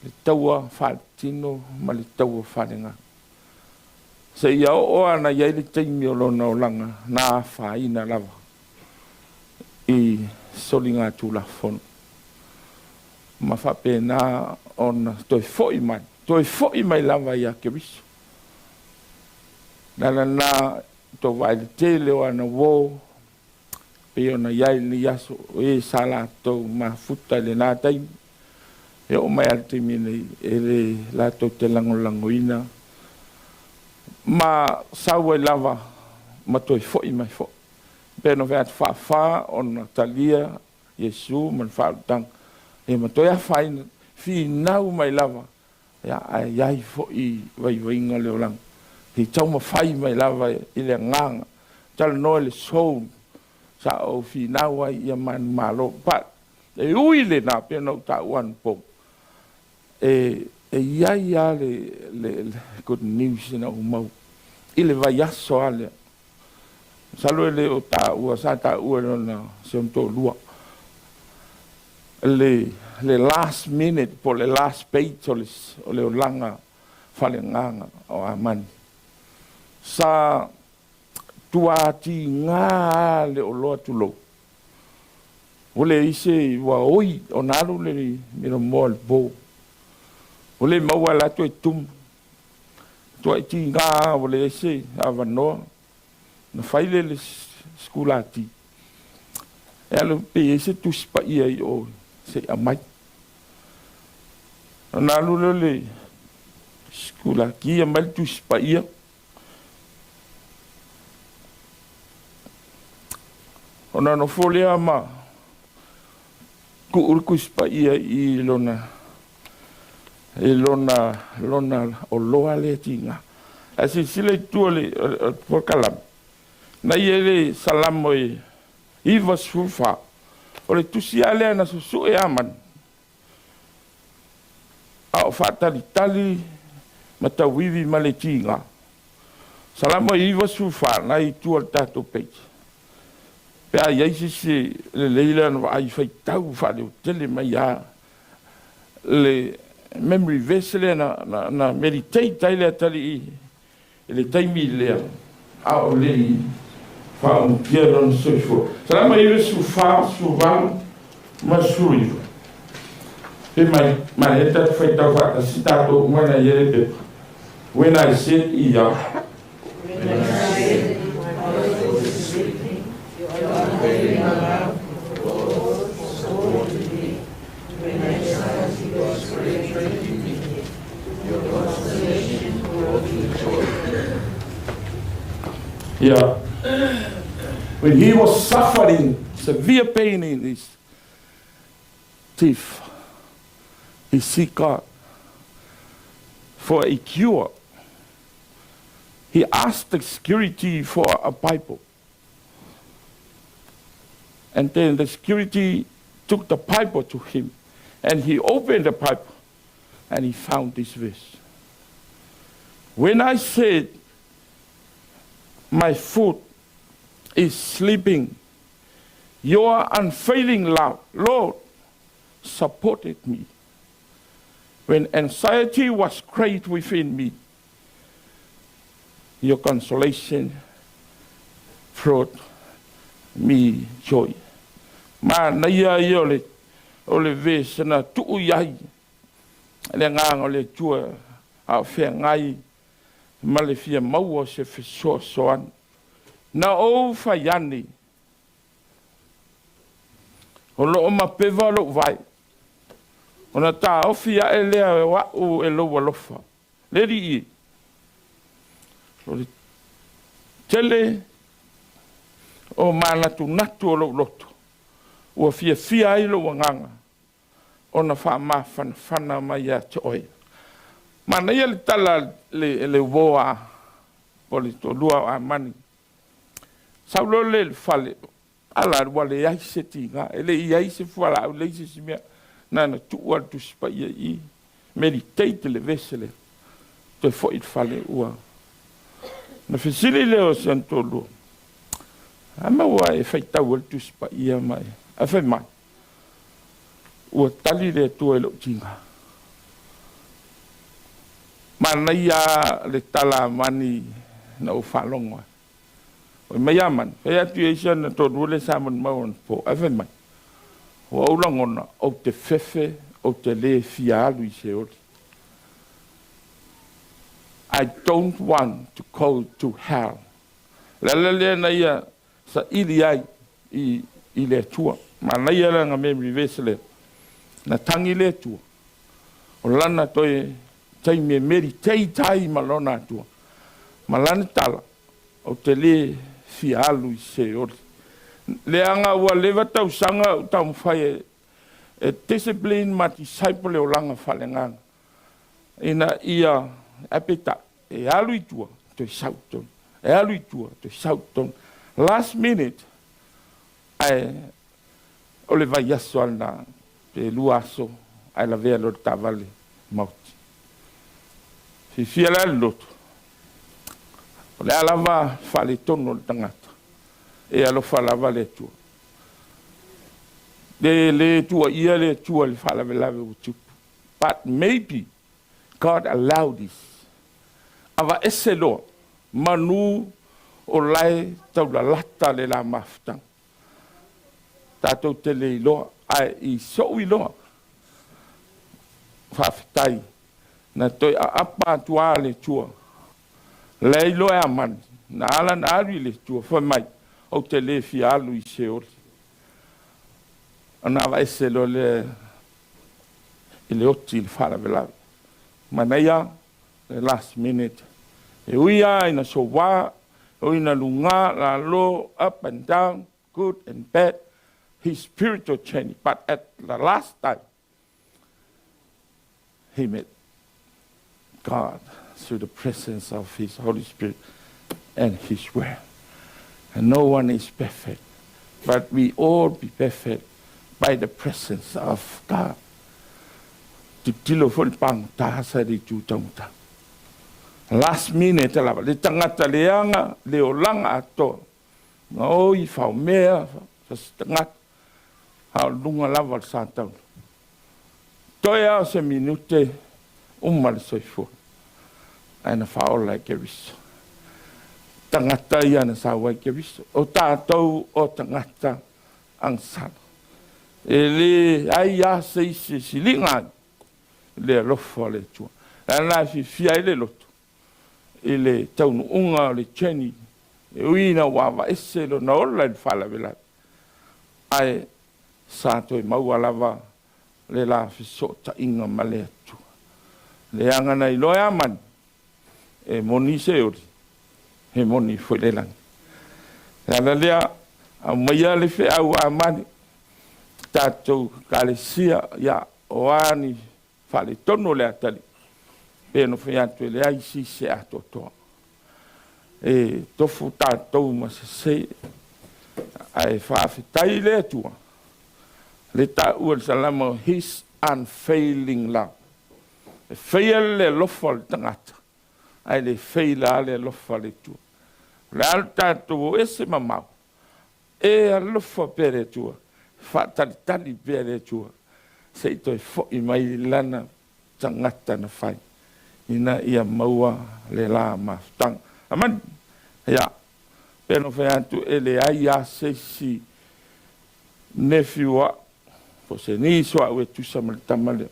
le taua faaletino ma le taua faalegaga. Seia oo lava na i ai le taimi o lona olaga na afaina lava i soligatulafono ma faapena ona toe fo'i mai, toe fo'i mai lava ia Keriso. Le ala lena tou vaai i le tele o ana uo pei ona i ai lenei aso, o e sa latou mafuta i lena taimi, e oo mai lava i le taimi nei, e le latou te lagolagoina ma sau ai lava ma toe fo'i mai foi. Pei ona fai atu, faafa ona talia Iesu ma le faaolataga, ia ma toe afaina, finau mai lava, ia, ae i ai foi vaivaiga o le olaga. I taumafai mai lava i le agaga. Talanoa i le soul sa ou finau ai ia manumalo. But e ui lena pei ona ou taua anapo, e i ai lava le good news na ou maua i le vaiaso lava lea. Masalo e le o taua, sa taua e lona si ona toalua le last minute po o le last page o le olaga faaleagaga o Amani. Sa tuatiga lava le oloa tulou. Ua leai se, ua oi ona alu le milomoa i le po. Ua le maua e la toe tumu. Tuai tiga lava ua leai se avanoa. Na fai lea i le sikulati. E alu pe i ai se Tusi Paia i o se i aumai. Ona alu lea o le sikulati aumai le Tusi Paia. Ona nofo lea ma tuu le Tusi Paia i lona i lona lona oloa lea tiga. Ae silasila i tua o le polokalame, na i ai le Salamo e 94, o le tusi lava lea na susue Amani a o faatalitali ma tauivi ma le tiga. Salamo e 94, na i tua o le tatou page. Pe a i ai se isi lelei lana vaai faitau faaleotele mai lava le memory verse lea na meditate ai le atalii i le taimi lea a o le i faaumutia lona soifua. Salamo 94, 18 ma 19. Pe mai, mai e tatou faitau faatasi tatou uma na i ai le pepa. When I said ia. When I said my soul is sleeping, your unfailing love, Lord, supported me. When anxiety was great within me, your consolation brought me joy. Yeah. When he was suffering severe pain in his teeth, he seek God for a cure. He asked the security for a Bible. And then the security took the Bible to him. And he opened the Bible and he found this verse. When I said, my foot is sleeping, your unfailing love, Lord, supported me. When anxiety was great within me, your consolation brought me joy. Manaia ia o le verse na tuu i ai le agaga o le Atua a o feagai ma le fia maua o se fesoasoani. Na ou fai ane, o loo mapeva lou vae, ona taofi ae lea o au e lou alofa. Le alii e, o le tele o manatunatu o lou loto, ua fiafia ai lou agaga ona faamafanafana mai ia te oe. Manaia le tala le uo a po o le toalua o Amani. Sau loa lea i le fale, ala ua leai se tiga, e le i i ai se fualaau, leai se isi mea. Na ona tuu lava le Tusi Paia i i, meditate le vese lea, toe foi i le fale ua. Ona fesili lea o si ona toalua, a maua e faitau ai le Tusi Paia ma e, ae fai mai, ua tali le Atua i lou tiga. Manaia le tala a Mani na ou faalogo ai. Fai mai a Mani, fai atu i ai si ana toalua lea sa manumau anapo, ae fai mai, ua ou lagona ou te fefe ou te le fia alu i Seoli. I don't want to go to hell. O le ala lea na ia saili ai i le Atua. Manaia lana memory verse lea. Na tagi le Atua. O lana toe taimi e meditate ai ma lona Atua. Ma lana tala, ou te le fia alu i Seoli. Leaga ua leva tausaga ou taumafai e discipline ma disciple le olaga faaleagaga. Ina ia, ae peitai, e alu i tua. Toe sau i totonu. E alu i tua, toe sau i totonu. Last minute, ae o le vaiaso lava lena, pe 2 aso, ae lavea loa i le taavale maoti. Fiafia la le loto, o le a lava faaletonu o le tagata, e alofa lava le Atua. Le le tuuaia le Atua i le faalavelave ua tupu. But maybe God allow this. Avaese loa manu o lae taulalata le la mafutaga. Tatou te le iloa, ae i so'u iloa, faafetai na toe aapa atu lava le Atua. Lea iloa e Amani, na ala ona alu i le Atua, fai mai, ou te le fia alu i Seoli. Ona avaese loa lea i le oti i le faalavelave. Manaia le last minute. E ui lava ina soua, e ui ina luga, lalo, up and down, good and bad, his spiritual journey. But at the last time, he met God through the presence of His Holy Spirit and His Word. And no one is perfect, but we all be perfect by the presence of God. Tilotilo foi le pagota sa i le itu taugata. Last minute lava, le tagata leaga, le olaga atoa, gaoi, faomea, fasitagata, a o luga lava o le satauna. Toe lava o se minute, uma le soifua, ae na faaola e Keriso. Tagata ia na sau ai Keriso. O tatou o tagata agasala. E leai lava se isi e siliga ai le alofa o le Atua. O le ala e fiafia ai le loto i le taunuuga o le journey, e ui ina ua avaese lona ola i le faalavelave, ae sa toe maua lava le la fesootaiga ma le Atua. Leaga na iloa e Amani, e moni Seoli, he moni foi le lagi. Le ala lea, aumaia le feau a Amani, tatou ekalesia, ia, o a ni faaletonu o le atalii, pe ona fai atu e leai se isi e atoatoa. E tofu tatou ma sese, ae faafetai i le Atua, le taua i le Salamo, His unfailing love. E faia le alofa o le tagata, ae le faila le alofa o le Atua. O le a le tatou o ese mamao, e alofa pea le Atua, faatalitali pea le Atua, se i toe fo'i mai lana tagata na fai, ina ia maua le la mafutaga. Amani? Ia, pe no fai atu e leai lava se isi nephew o a'u, po o se niece o a'u e tusa ma le tama lea.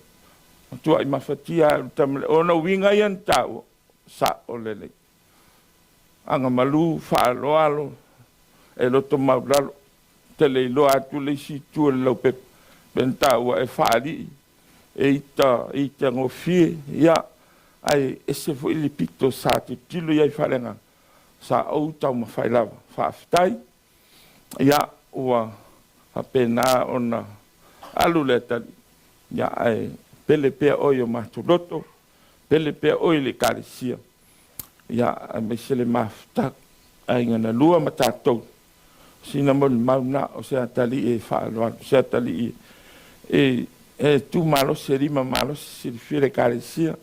Matua'i mafatia a'u i le tama lea, ona uiga ia na taua, sa'o lelei. Agamalu, faaaloalo, e loto maulalo, te le iloa atu le isi itu o le laupepa, pe na taua e faalii, e ita, e ita gofie, ia, ae ese foi le pito sa tilotilo i ai faaleagaga, sa ou taumafai lava. Faafetai, ia, ua faapena ona alu le atalii, ia, ae pele pea oe i o matou loto, pele pea oe i le Ekalesia, ia, aemaise le mafutaga, aiga na lua ma tatou, sina molimau na o se atalii e faaaloalo, se atalii e tu malosi, e lima malosi, silafia le Ekalesia,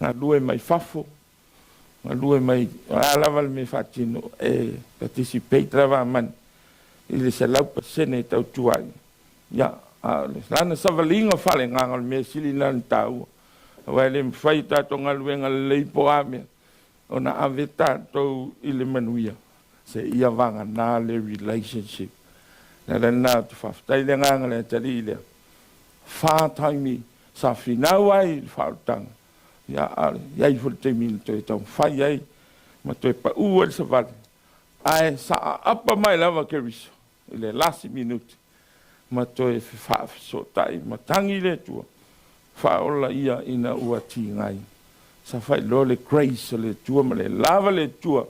galue mai fafo, galue mai, o le a lava le mea e faatino, e participate lava Amani i le 100% e tautua ai. Ia, a o le lana savaliga faaleagaga o le mea sili lena ona taua, aua e le mafai e tatou galuega lelei po o a mea ona ave tatou i le manuia seia vagana le relationship. O le ala lena ou te faafetai i le agaga o le atalii lea, fa taimi sa finau ai i le faaolataga, ia, a o le i ai foi le taimi na toe taumafai ai ma toe pau ai le savali, ae sa aapa mai lava Keriso i le lasi minute ma toe faafesootai ma tagi le Atua, faaola ia ina ua tigai. Sa faailoa le grace o le Atua ma le lava le Atua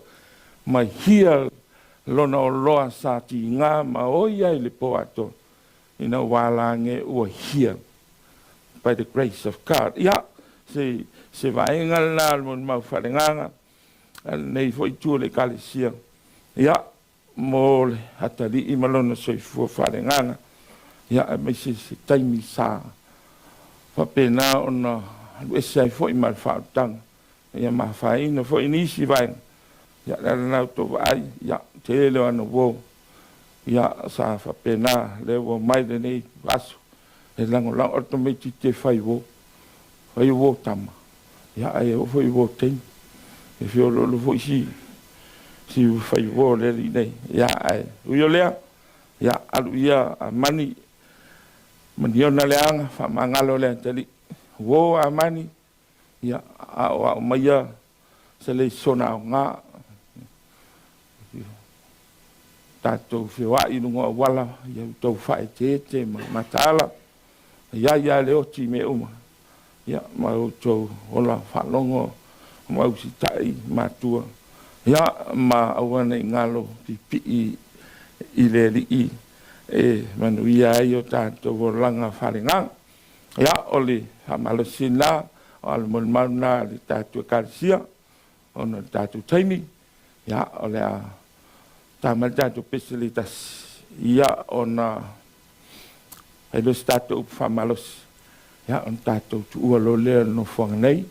ma heal lona oloa sa tiga ma oi ai le po atoa ina ua alage ua heal by the grace of God. Ia, se vaega lena o le molimau faaleagaga. a lenei foi itu o le Ekalesia, ia, mo le atalii ma lona soifua faaleagaga, ia, aemaise se taimi sa faapena ona alu ese ai foi ma le faaolataga, ia ma afaina foi nisi vaega, ia, o le ala lena o le tou vaai, ia, tele o ana uo, ia, sa faapena, lea ua omai lenei aso e lagolago. O le tamaitiiti e fai uo, fai uo tama, ia, ae oo foi i uo teine, e feoloolo foi si fai uo o le alii nei, ia, ae ui o lea, ia, alu ia a mani, maniona le aga, faamagalo le atalii, uo a mani, ia, aoao maia se leisona aoga, tatou feoai i luga o auala, ia outou faaeteete ma mataala, ia ia le oti i mea uma, ia, ma outou ola faalogo ma usitai matua, ia, ma aua ne i galo pipii i le Alii e manuia ai o tatou olaga faaleagaga. Ia, o le faamalosi lena, o le molimau lena a le tatou Ekalesia, ona o le tatou taimi, ia, o le a ta mai le tatou pese le tasi, ia, ona fai loa se tatou upu faamalosi, ia, ona tatou tuua loa lea o le nofoaga nei,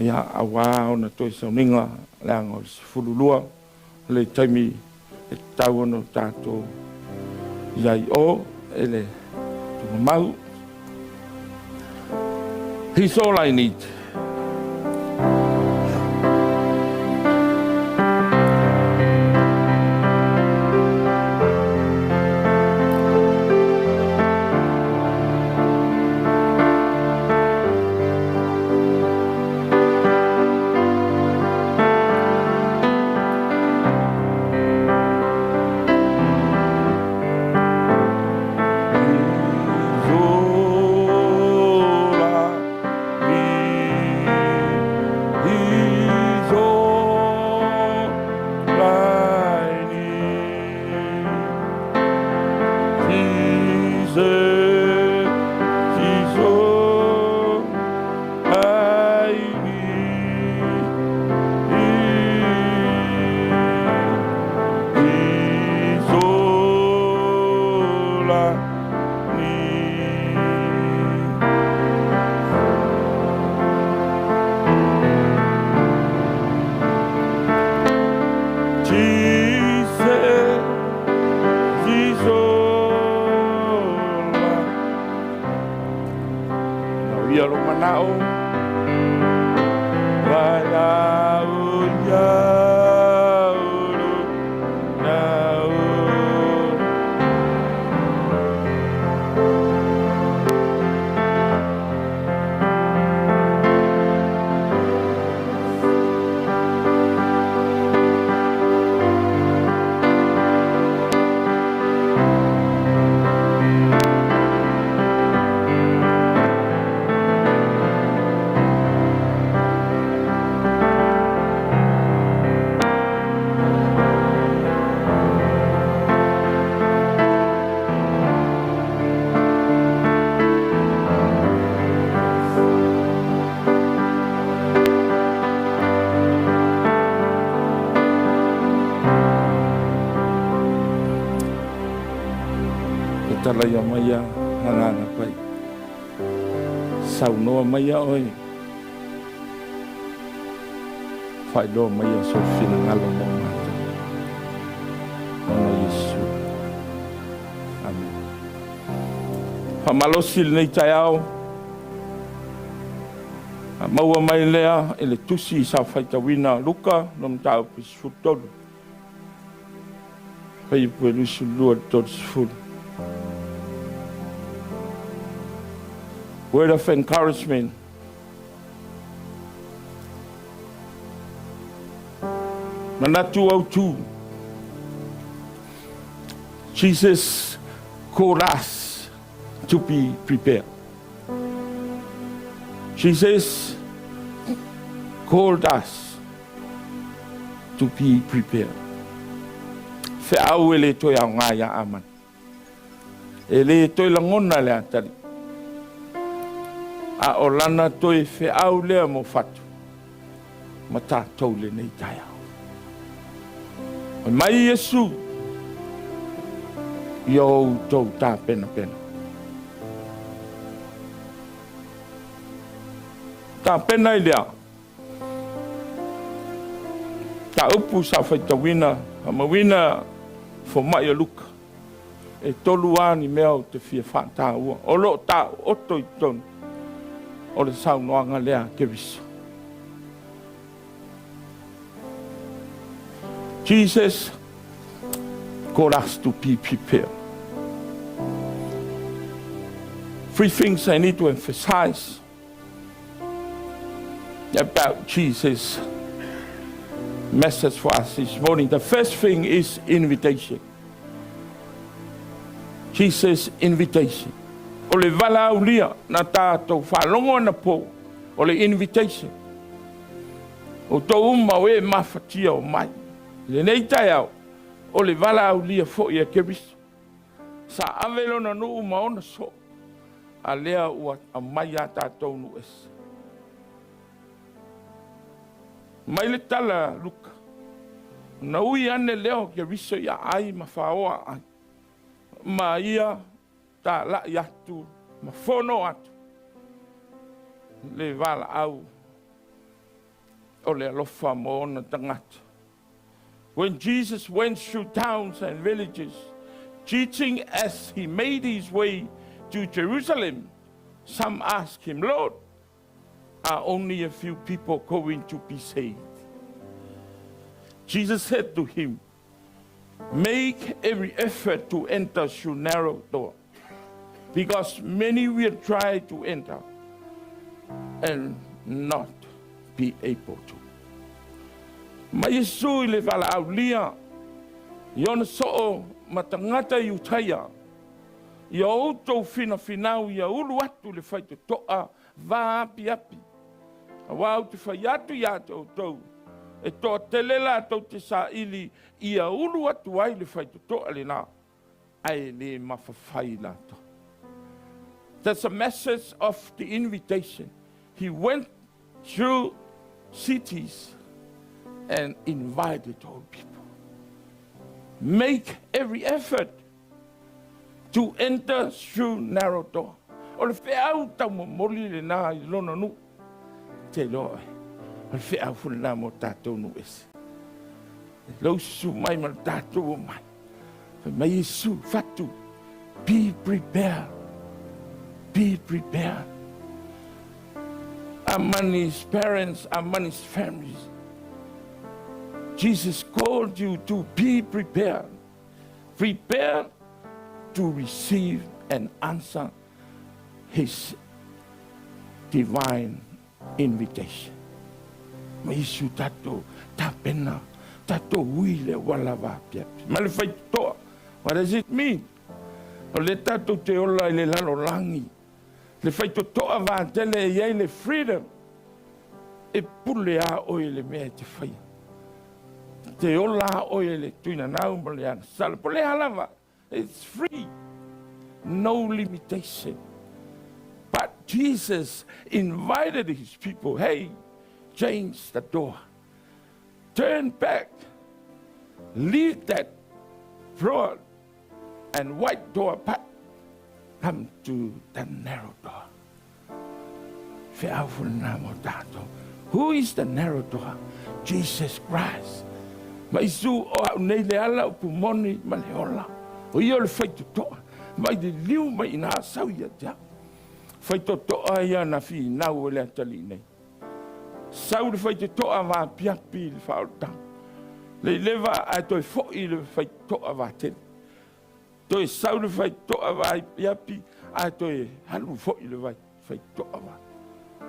ia, aua ona toe sauniga, leaga o le 12 le taimi e tatau ona tatou i ai o e le tugamau. He's all I need. He's all I need. Jesus, he's all I need. He's all I need. Jesus, he's all I Nau ia lo manao, vai lau ia ulu, nau. Tatala ia mai a agaga pai. Saunoa mai a oe. Faailoa mai a sou finagalo mo matou. Ona o Iesu. Amene. Faamalosi lenei taeao. A maua mai lea i le tusi sa faitauina Luka no mataupu 13. Fuaiupu e 22 i le 30. Word of encouragement. Manatu autu. Jesus called us to be prepared. Jesus called us to be prepared. Feau e le toe aoga ia Amani. E le toe lagona le atalii. A o lana toe feau lea mo fatu. Ma tatou i lenei taeao. Fai mai Iesu, Ia outou tapenapena. Tapena i le a? Mataupu sa faitauina, faamauina fomai o Luka. E tolu lava ni mea ou te fia faataua, o lo o taooto i totonu o le saunoaga lea a Keriso. Jesus called us to be prepared. Three things I need to emphasize about Jesus' message for us this morning. The first thing is invitation. Jesus' invitation. O le valaaulia na tatou faalogo anapo, o le invitation. Outou uma o e mafatia o mai. I lenei taeao, o le valaaulia foi a Keriso. Sa ave lona nuu ma ona soo, a lea ua aumai a tatou nuu ese. Mai le tala a Luka, ona ui ane lea o Keriso i aai ma faoa aai, ma ia talai atu ma fono atu le valaau o le alofa mo ona tagata. When Jesus went through towns and villages, teaching as he made his way to Jerusalem, some asked him, Lord, are only a few people going to be saved? Jesus said to him, Make every effort to enter through narrow door, because many will try to enter and not be able to. Ma Iesu i le valaaulia i ona soo ma tagata Iutaia, Ia outou finafinau ia ulu atu le faitotoa va apiapi, aua ou te fai atu ia te outou, e toatele latou te saili ia ulu atu ai le faitotoa lena, ae le mafafai latou. That's a message of the invitation. He went through cities and invited all people. Make every effort to enter through narrow door. O le feau taumomoli lena i lona nuu. Te iloa oe, o le feau foi lena mo tatou nuu ese. Lou susu mai ma le tatou omai. Fai mai Iesu, fatu, be prepared. Be prepared. Amani's parents, Amani's families. Jesus called you to be prepared. Prepare to receive and answer his divine invitation. Ma Iesu tatou tapena, tatou ui le auala vaapiapi. Ma le faitotoa. What does it mean? O lea tatou te ola i le lalolagi, le faitotoa vatele e i ai le freedom, e pule a oe i le mea e te faia. Te ola a oe i le tuinanau ma le agasala. Po o le a lava, it's free. No limitation. But Jesus invited his people, hey, change the door. Turn back. Leave that broad and wide door, but come to the narrow door. Feau foi lena mo tatou. Who is the narrow door? Jesus Christ. Ma Isu o au nei le ala upu moni ma le ola. O ia o le faitotoa. Mai le liu mai ina sau ia te au. Faitotoa ia na finau e le atalii nei. Sau le faitotoa vaapiapi i le faaolataga. Le leva ae toe foi le faitotoa vatele. Toe sau le faitotoa vaapiapi ae toe alu foi le faitotoa va.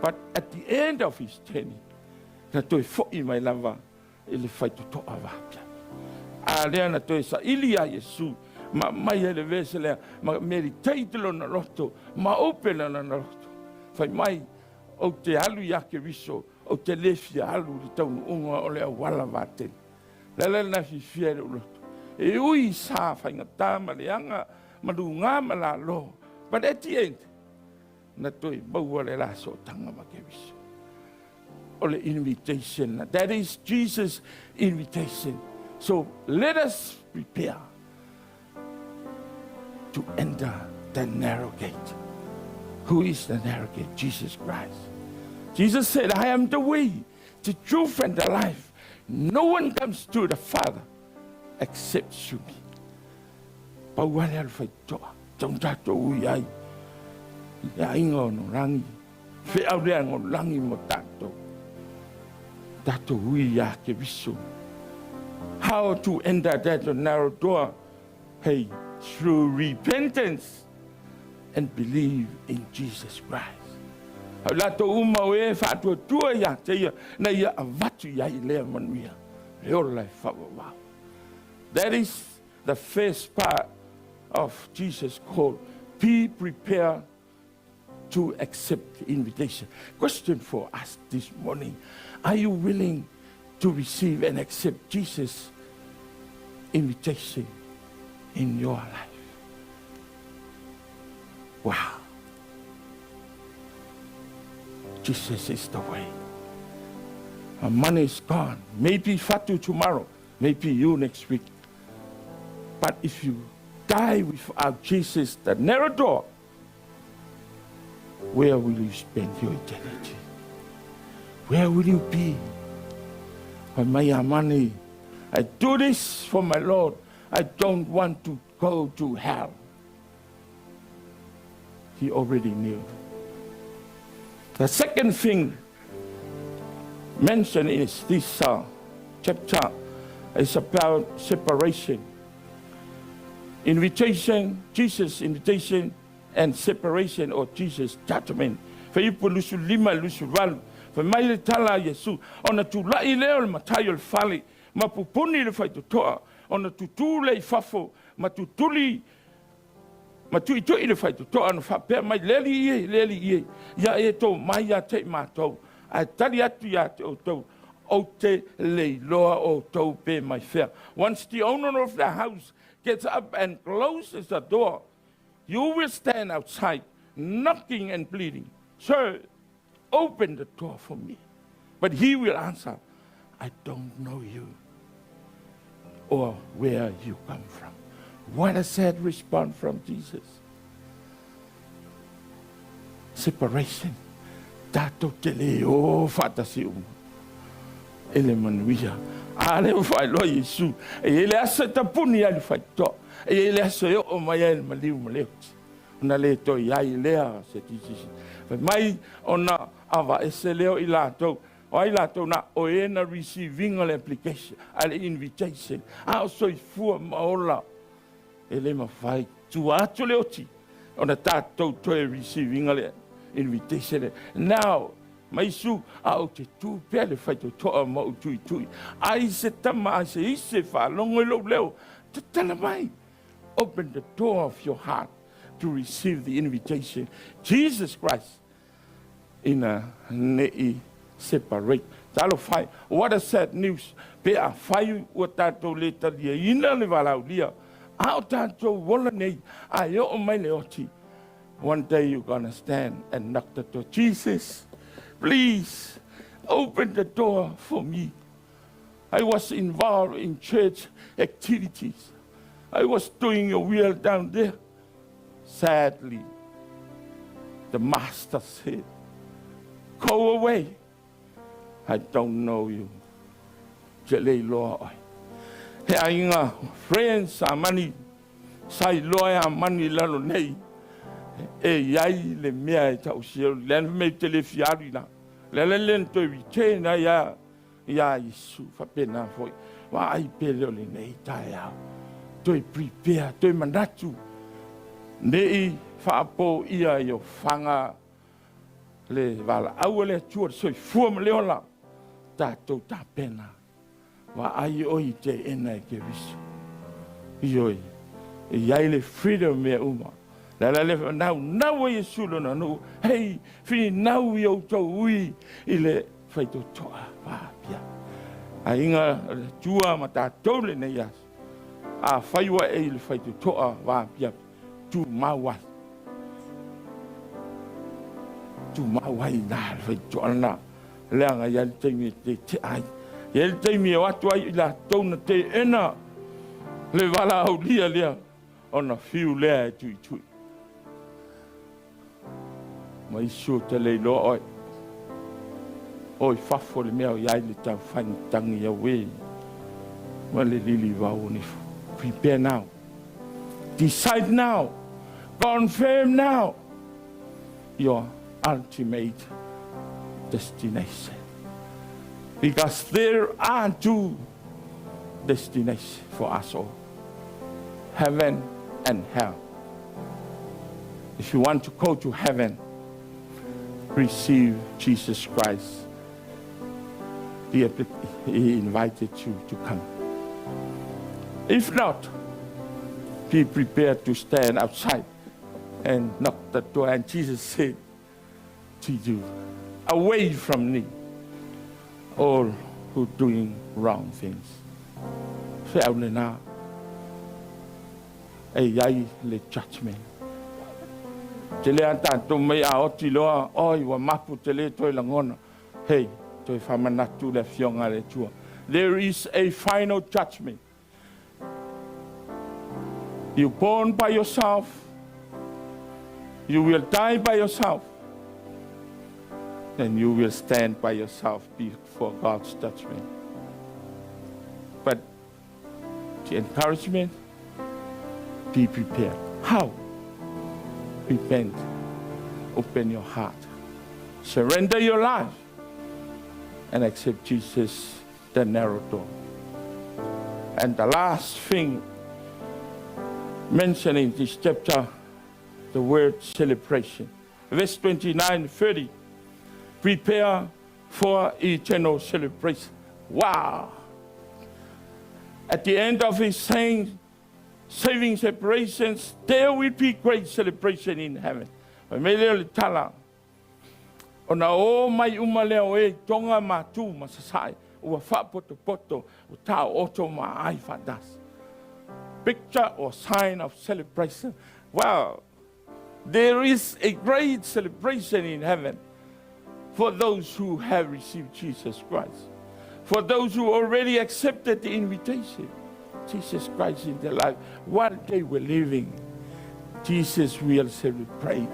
But at the end of his journey, na toe foi mai lava i le faitotoa vaapiapi. A lea na toe saili ia Iesu ma aumai ai le vese lea ma meditate lona loto ma ope lona loto. Fai mai, ou te alu ia Keriso, ou te le fia alu i le taunuuga o le auala vatele. Le ala lena e fiafia ai lou loto. E ui sa faigata ma leaga ma luga ma lalo, but at the end, na toe maua le la sootaga ma Keriso. O le invitation. That is Jesus' invitation. So let us prepare to enter the narrow gate. Who is the narrow gate? Jesus Christ. Jesus said, I am the way, the truth, and the life. No one comes to the Father except through me. Pau lava lea o le faitotoa, tatau ona tatou ui ai i le aiga o Nolangi, feau lea Nolangi mo tatou. Tatou ui iā Keriso. How to enter that narrow door? Hey, through repentance and believe in Jesus Christ. Au latou uma o e faatuatua ia te ia, na ia avatu i ai lea manuia, le ola e faavavau. That is the first part of Jesus call. Be prepared to accept the invitation. Question for us this morning. Are you willing to receive and accept Jesus' invitation in your life? Wow. Jesus is the way. My money is gone. Maybe Fatu tomorrow. Maybe you next week. But if you die without Jesus, the narrow door, where will you spend your eternity? Where will you be? Fai mai Amani, I do this for my Lord. I don't want to go to hell. He already knew. The second thing mentioned in this chapter is about separation. Invitation, Jesus' invitation, and separation or Jesus' judgment. Fuaiupu 25 28, fai mai le tala a Iesu, ona tulai lea o le matai o le fale, ma pupuni le faitotoa, ona tutū lea i fafo, ma tutuli, ma tuitui le faitotoa, ona faapea mai, Le alii e, le alii e, ia e tō mai ia te i matou, ae tali atu ia te outou, Ou te le iloa outou pe mai fea. Once the owner of the house gets up and closes the door, you will stand outside knocking and pleading, Sir, open the door for me. But he will answer, I don't know you or where you come from. What a sad response from Jesus. Separation. Tatou te le o faatasi uma e le manuia. A lea ua faailoa Iesu, e i ai le aso e tapuni ai le faitotoa, e i ai le aso e oo mai ai le maliu ma le oti, ona le toe i ai lea se tisi. Fai mai ona avaese lea o i latou, o ai latou na, o e na receive ina le application, a le invitation, a o soifua ma ola. E le mafai tua atu le oti ona tatou toe receive ina le invitation le. Now, mai su, a ou te tu pea le faitotoa ma ou tuitui, ai se tama ai se isi e faalogo i lou leo, tatala mai. Open the door of your heart to receive the invitation. Jesus Christ ina ne'i separate. Talofa e, what a sad news, pe afai ua tatou le taliaina le valaaulia, a o tatou ola nei, a e oo mai le oti, one day you gonna stand and knock the door, Jesus, please open the door for me. I was involved in church activities. I was doing your will down there. Sadly, the master said, Go away. I don't know you. Te le iloa oe. He aiga friends a mani, sa iloa e a mani lalo nei, e iai le mea e tau sia, le ana mei te le fia alu i la. Le ala le toe return ai a iā Iesu faapena foi. Vaai pe le o lenei taeao. Toe prepare, toe manatu, ne i faapoia i o faga le valaau a le Atua, le soifua ma le ola, tatou tapena. Vaai oe i teena e Keriso. Ioe, e i ai le freedom mea uma. Le ala lea naunau ai Iesu lona nuu, hei, finau i outou ui i le faitotoa vapia. Aiga o le Atua ma tatou lenei aso, afai ua e i le faitotoa vapia, tumau ai. Tumau ai i na le faitotoa lena. Leaga e i ai le taimi e te tea ai. E i ai le taimi e o atu ai i latou na teena le valaaulia lea, ona fiu lea e tuitui. Ma isi ou te le iloa oe. O i fafo le mea o i ai le taufagitagi auē ma le lilivau o nifo. Prepare now. Decide now. Confirm now your ultimate destination. Because there are two destinations for us all: heaven and hell. If you want to go to heaven, receive Jesus Christ. He invited you to come. If not, be prepared to stand outside and knock the door. And Jesus said to you, away from me, all who doing wrong things. Feau lena e i ai le judgment. Tele a tatou mai a oti loa, oi ua mapu tele toe lagona. Hei, toe faamanatu le Afioga a le Atua. There is a final judgment. You born by yourself, you will die by yourself, and you will stand by yourself before God's judgment. But the encouragement, be prepared. How? Repent. Open your heart. Surrender your life and accept Jesus, the narrow door. And the last thing mentioned in this chapter, the word celebration. Verse 29 30. Prepare for eternal celebration. Wow! At the end of his saying, saving separations, there will be great celebration in heaven. Fai mai lea o le tala, ona o mai uma lea o e i Toga ma Tu ma Sasae, ua faapotopoto, ua taooto ma aai faatasi. Picture or sign of celebration. Well, there is a great celebration in heaven for those who have received Jesus Christ. For those who already accepted the invitation, Jesus Christ in their life, while they were living, Jesus will celebrate.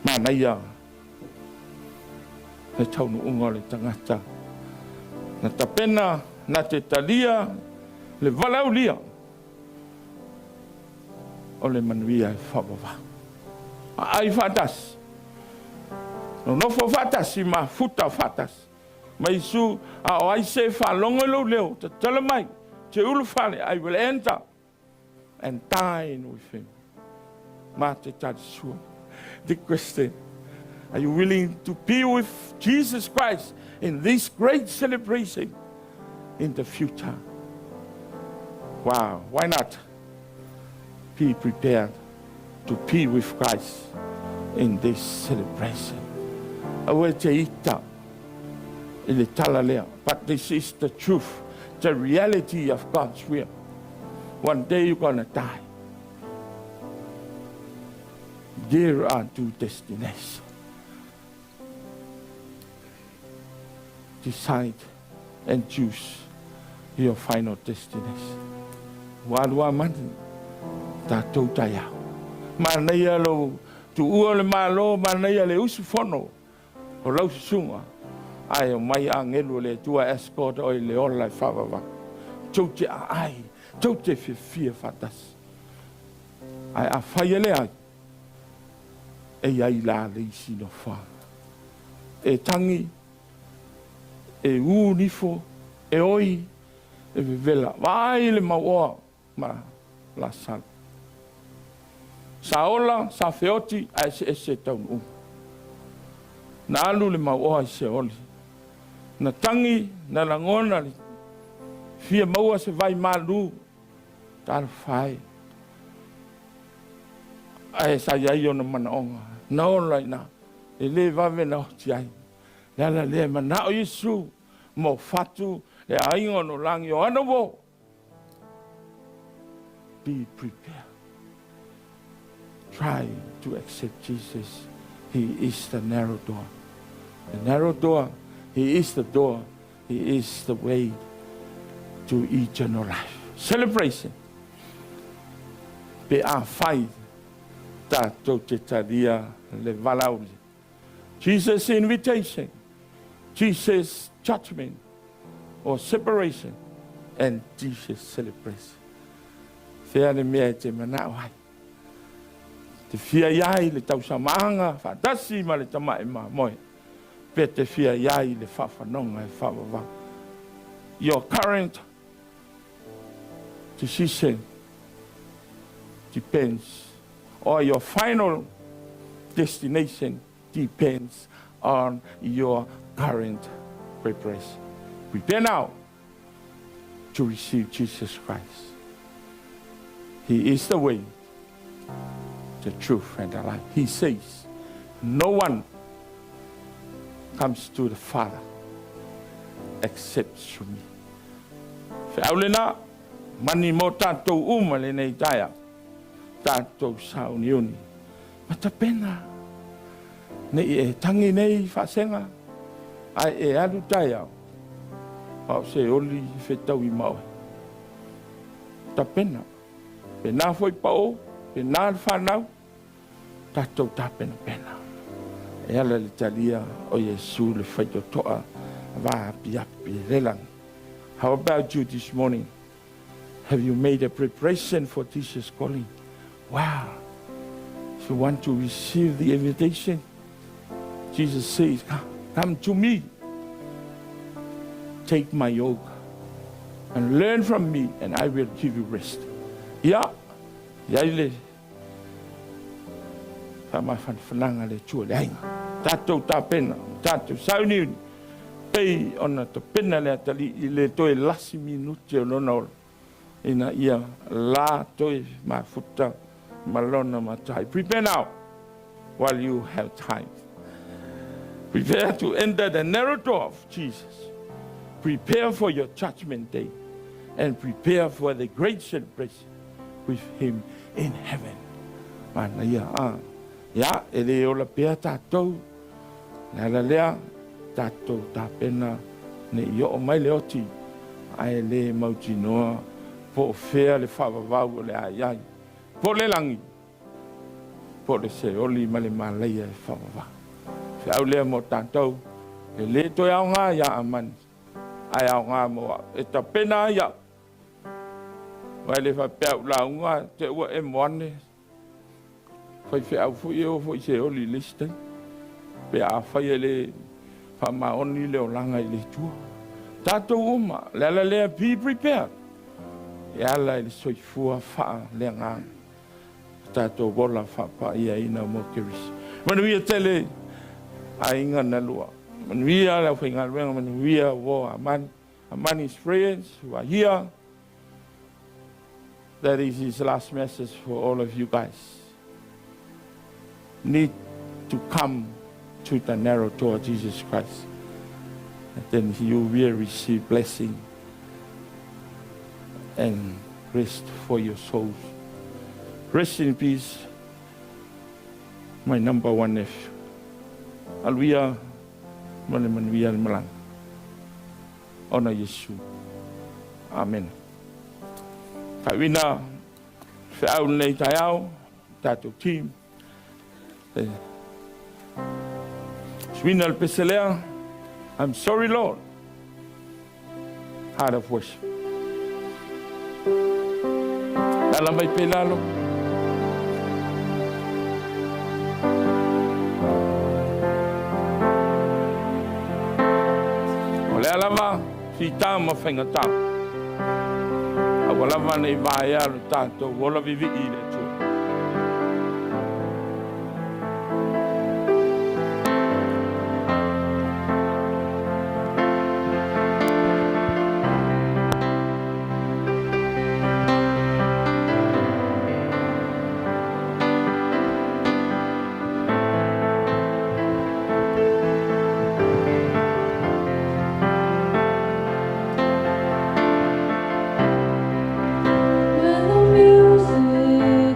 Manaia le taunuuga o le tagata na tapena na te talia le valaaulia o le manuia e faavavau. Aai faatasi, nonofo faatasi, mafuta faatasi. Ma Iesu, a o ai se e faalogo i lou leo, tatala mai, te ulufale, I will enter and dine with him. Ma te talisua. The question, are you willing to be with Jesus Christ in this great celebration in the future? Wow, why not? Be prepared to be with Christ in this celebration. Aua e te ita i le tala lea, but this is the truth, the reality of God's will. One day you're gonna die. There are two destinations. Decide and choose your final destination. Ua alu a mani tatou taiao. Manaia lou tuua o le Malo, manaia le usufono o lau susuga, ae omai agelu o le Atua escort oe i le ola e faavavau. Tou te aai, tou te fiafia faatasi. Ae afai e leai, e i ai la le isi nofoaga. E tangi, e ū nifo, e oi, e vevela. Vaai le mauoa ma Lasalo. Sa ola, sa feoti, ae eseese taunuuga. Na alu le mauoa i Seoli. Na tangi, na lagona le fia maua se vai malū, talofa e. Ae sa i ai ona manaoga, na ola i ina, e le vave na oti ai. Le ala lea e manao Iesu mo fatu le aiga o no lagi o ana uo. Be prepared. Try to accept Jesus. He is the narrow door. The narrow door, He is the door. He is the way to eternal life. Celebration. Pe afai tatou te talia le valauli. Jesus' invitation, Jesus' judgment or separation, and Jesus' celebration. Fea le mea e te manao ai. Te fia iai le tausamaaga faatasi ma le tama'i mamoe, pe te fia iai le faafanoga e faavavau. Your current decision depends, or your final destination depends on your current preparation. Prepare now to receive Jesus Christ. He is the way, the truth, and the life. He says, No one comes to the Father except through me. Feau lena, mani mo tatou uma lenei taeao, tatou sauniuni. Ma tapena, nei e tangi nei faasega, ae e alu taeao, a o se oli fetaui ma oe. Tapena, pena foi pao, pena le whanau, tatou tapenapena. E ala le talia o Iesu le faitotoa vaapiapi i le lagi. How about you this morning? Have you made a preparation for Jesus calling? Wow. If you want to receive the invitation, Jesus says, Come to me. Take my yoke and learn from me, and I will give you rest. Ia, iai le faamafanafanaga le Atua i le aiga. Tatou tapena, tatou sauniuni, pei ona tapena le atalii i le toe lasi minute o lona ola, ina ia la toe mafuta ma lona matai. Prepare now while you have time. Prepare to enter the narrow door of Jesus. Prepare for your judgment day and prepare for the great celebration with him in heaven. Manaia, a. Ia, e le ola pea tatou. Le ala lea, tatou tapena ne i oo mai le oti, ae le mautinoa po o fea le faavavau o le a i ai. Po o le lagi, po o le seoli ma le malaia e faavavau. Feau lea mo tatou, e le toe aoga iā Amani, ae aoga mo au. E tapena ai au. Aua e le faapea au lauga te ua e moane, faifeau foi e oo foi i seoli i le isi taimi, pe afai e le faamaoni le olaga i le Atua. Tatou uma, le ala lea, be prepared, e ala i le soifua faaleagaga. Tatou ola faapaiaina mo Keriso. Manuia tele aiga na lua. Manuia le aufaigaluega, manuia uo Amani. Amani's friends who are here. That is his last message for all of you guys. Need to come to the narrow door, Jesus Christ. And then you will receive blessing and rest for your souls. Rest in peace, my number one nephew. Aluia ma le manuia le malaga. Ona Iesu. Amene. Faauina feau lenei taeao, tatou team. E suina le pese lea, I'm sorry Lord. Heart of worship. Lala mai pe lalo. O lea lava, fita ma faigata. Aua lava nei vaea lo tatou ola vivii i le Atua. When the music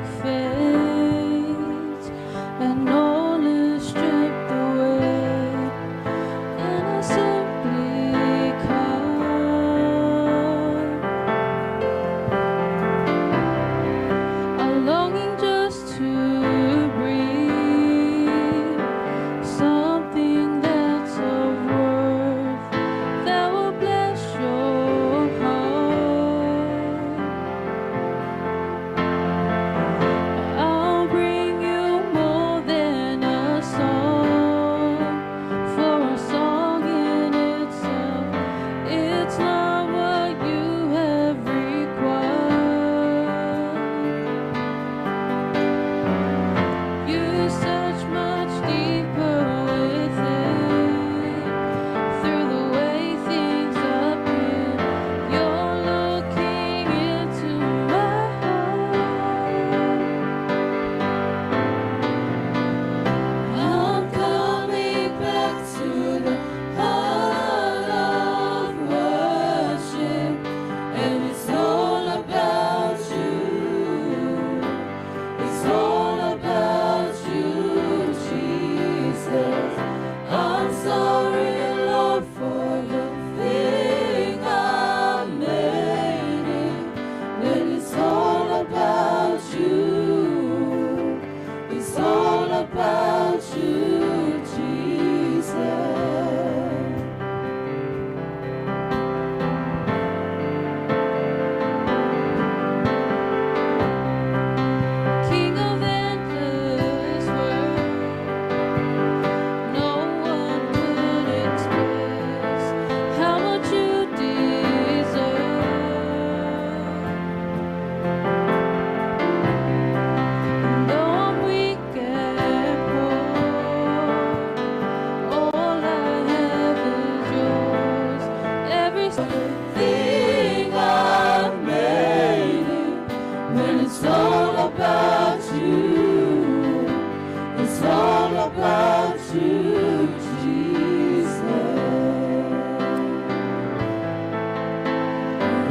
about you, Jesus.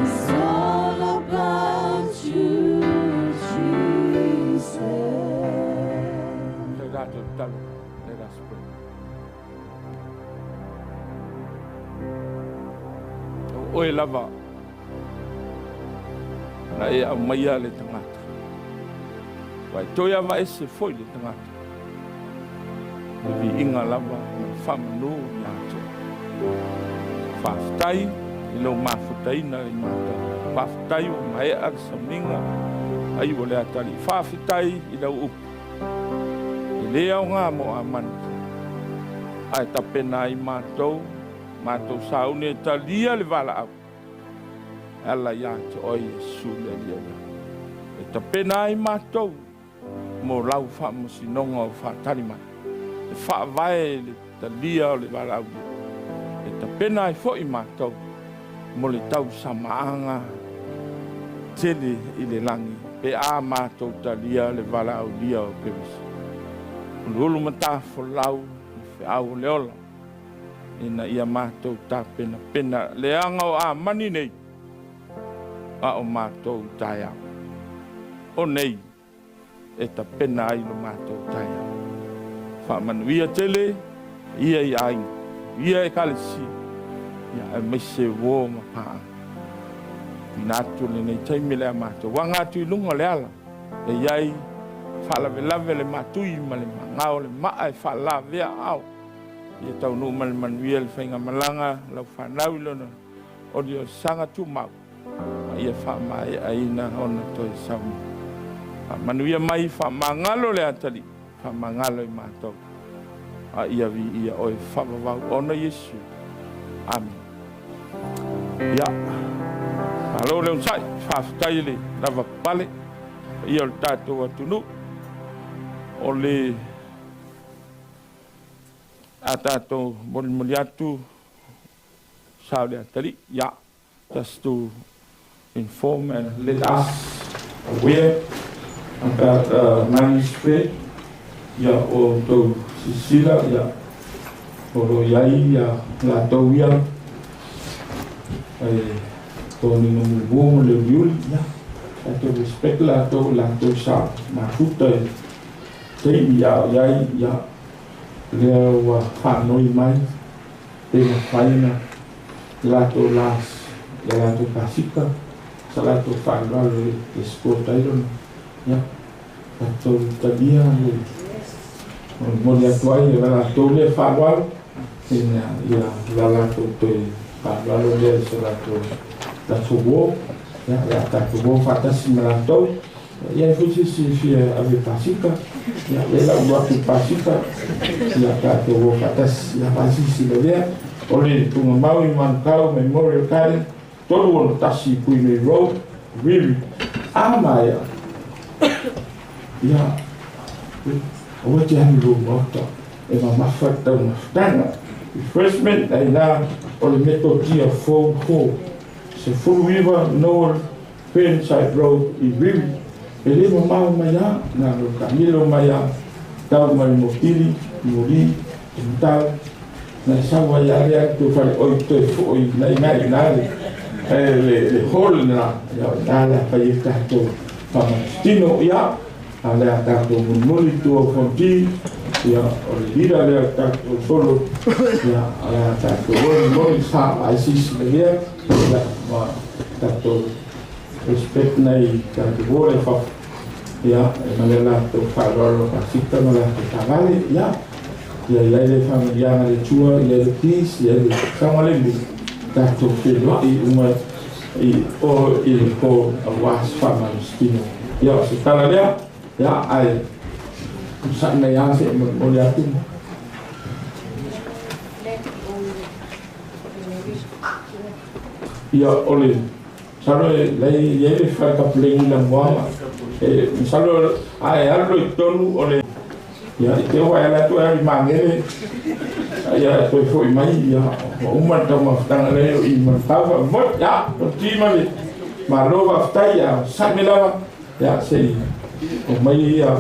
It's all about you, Jesus. Let us pray. O oe lava na e aumaia le tagata. Ua e toe avaese foi le tagata. Le viiga lava ma le faamanu ia te oe. Faafetai i lou mafutaina i matou. Faafetai ua maea le sauniga ai ua le atalii. Faafetai i lau upu e le aoga mo Amani, ae tapena ai matou, matou sauni e talia le valaau e ala ia te oe Iesu le Alii o le Ola. E tapena ai matou mo lau faamasinoga o faatali mai, e faavae i le talia o le valaau lea. E tapena ai foi matou mo le tausamaaga tele i le lagi pe a matou talia le valaaulia o Keriso. Uluulu matafolau le feau o le ola ina ia matou tapenapena leaga o amani nei a o matou taeao. O nei e tapena ai lo matou taeao. Faamanuia tele ia i aiga, ia ekalesia, ia aemaise uo ma paaga. Tuuina atu lenei taimi le a matou aga atu i luga o le ala e i ai faalavelave le matui ma le magao le maa e faalavea aao. Ia taunuu ma le manuia le faigamalaga lau fanau i lona oliolisaga tumau ma ia faamaeaina ona toe sauni. Faamanuia mai, faamagalo le atalii, faamagalo i matou, a ia viia oe faavavau ona Iesu. Amene. Ia, malo le onosai, faafetai le lavapapale, paia o le tatou atunuu, o le a tatou molimoli atu sa o le atalii. Ia, just to inform and let us aware about manuscript, ia o outou silasila, ia o lo o i ai ia latou ia e toniga mumu ma le uliuli, ia tatou respect latou, latou sa mafuta i taimi a o i ai, ia lea ua faanoi mai pe mafai ona latou las ia latou pasika sa latou faaaloalo e escort ai lona ia tatou talia le molimoli atu ai e latou lea faaaloalo ina ia la latou toe faaaloalo lea i se latou latou uo ia le a tatou uo faatasi ma latou. E i ai foi se isi e fia ave pasika, ia lea la ua atu pasika, ia tatou o faatasi, ia faasilasila lea, o le Tugamau i Manukau Memorial Garden, 361 Puinui Road, Riri, a maea, ia, aua te alu i lou maota, e mamafa le taumafataga. Refreshment, ai la, o le metotia fou hall, 19 Noel Fernside Road i Riri, e le mamao mai a na lo taamilo mai a tau mai Motili, Moli, te matau, na e sau ai a lea tou fale oi toe foi nai nai na le le le hall na ia o na le fai e tatou faamatutino ia a le a tatou mulimuli tua o Fonti ia o le leader lea o tatou solo ia a le a tatou mulimuli sa ai sisi le lea ia ma tatou respect nei tatou uo le fafo ia e ma le latou faaaloalo pasika ma latou taavale ia ia i ai le faamanuiaga a le Atua i ai le peace i ai le saogalemu tatou feiloai uma i o i le po aua se faamalositino ia o se tala lea ia ae onosai mai lava se i molimoli atu. Ia o le Masalo e lai i ai le fale kapuleni Lamuaga. E masalo a e alu loa i totonu o le ia i te ua e ala atu e alu i Magele ia e toe foi mai ia ua uma le taumafataga lea o i Manukau faamolemole. Ia Fonoti ma le Malo faafetai ia onosai mai lava ia se i omai ia.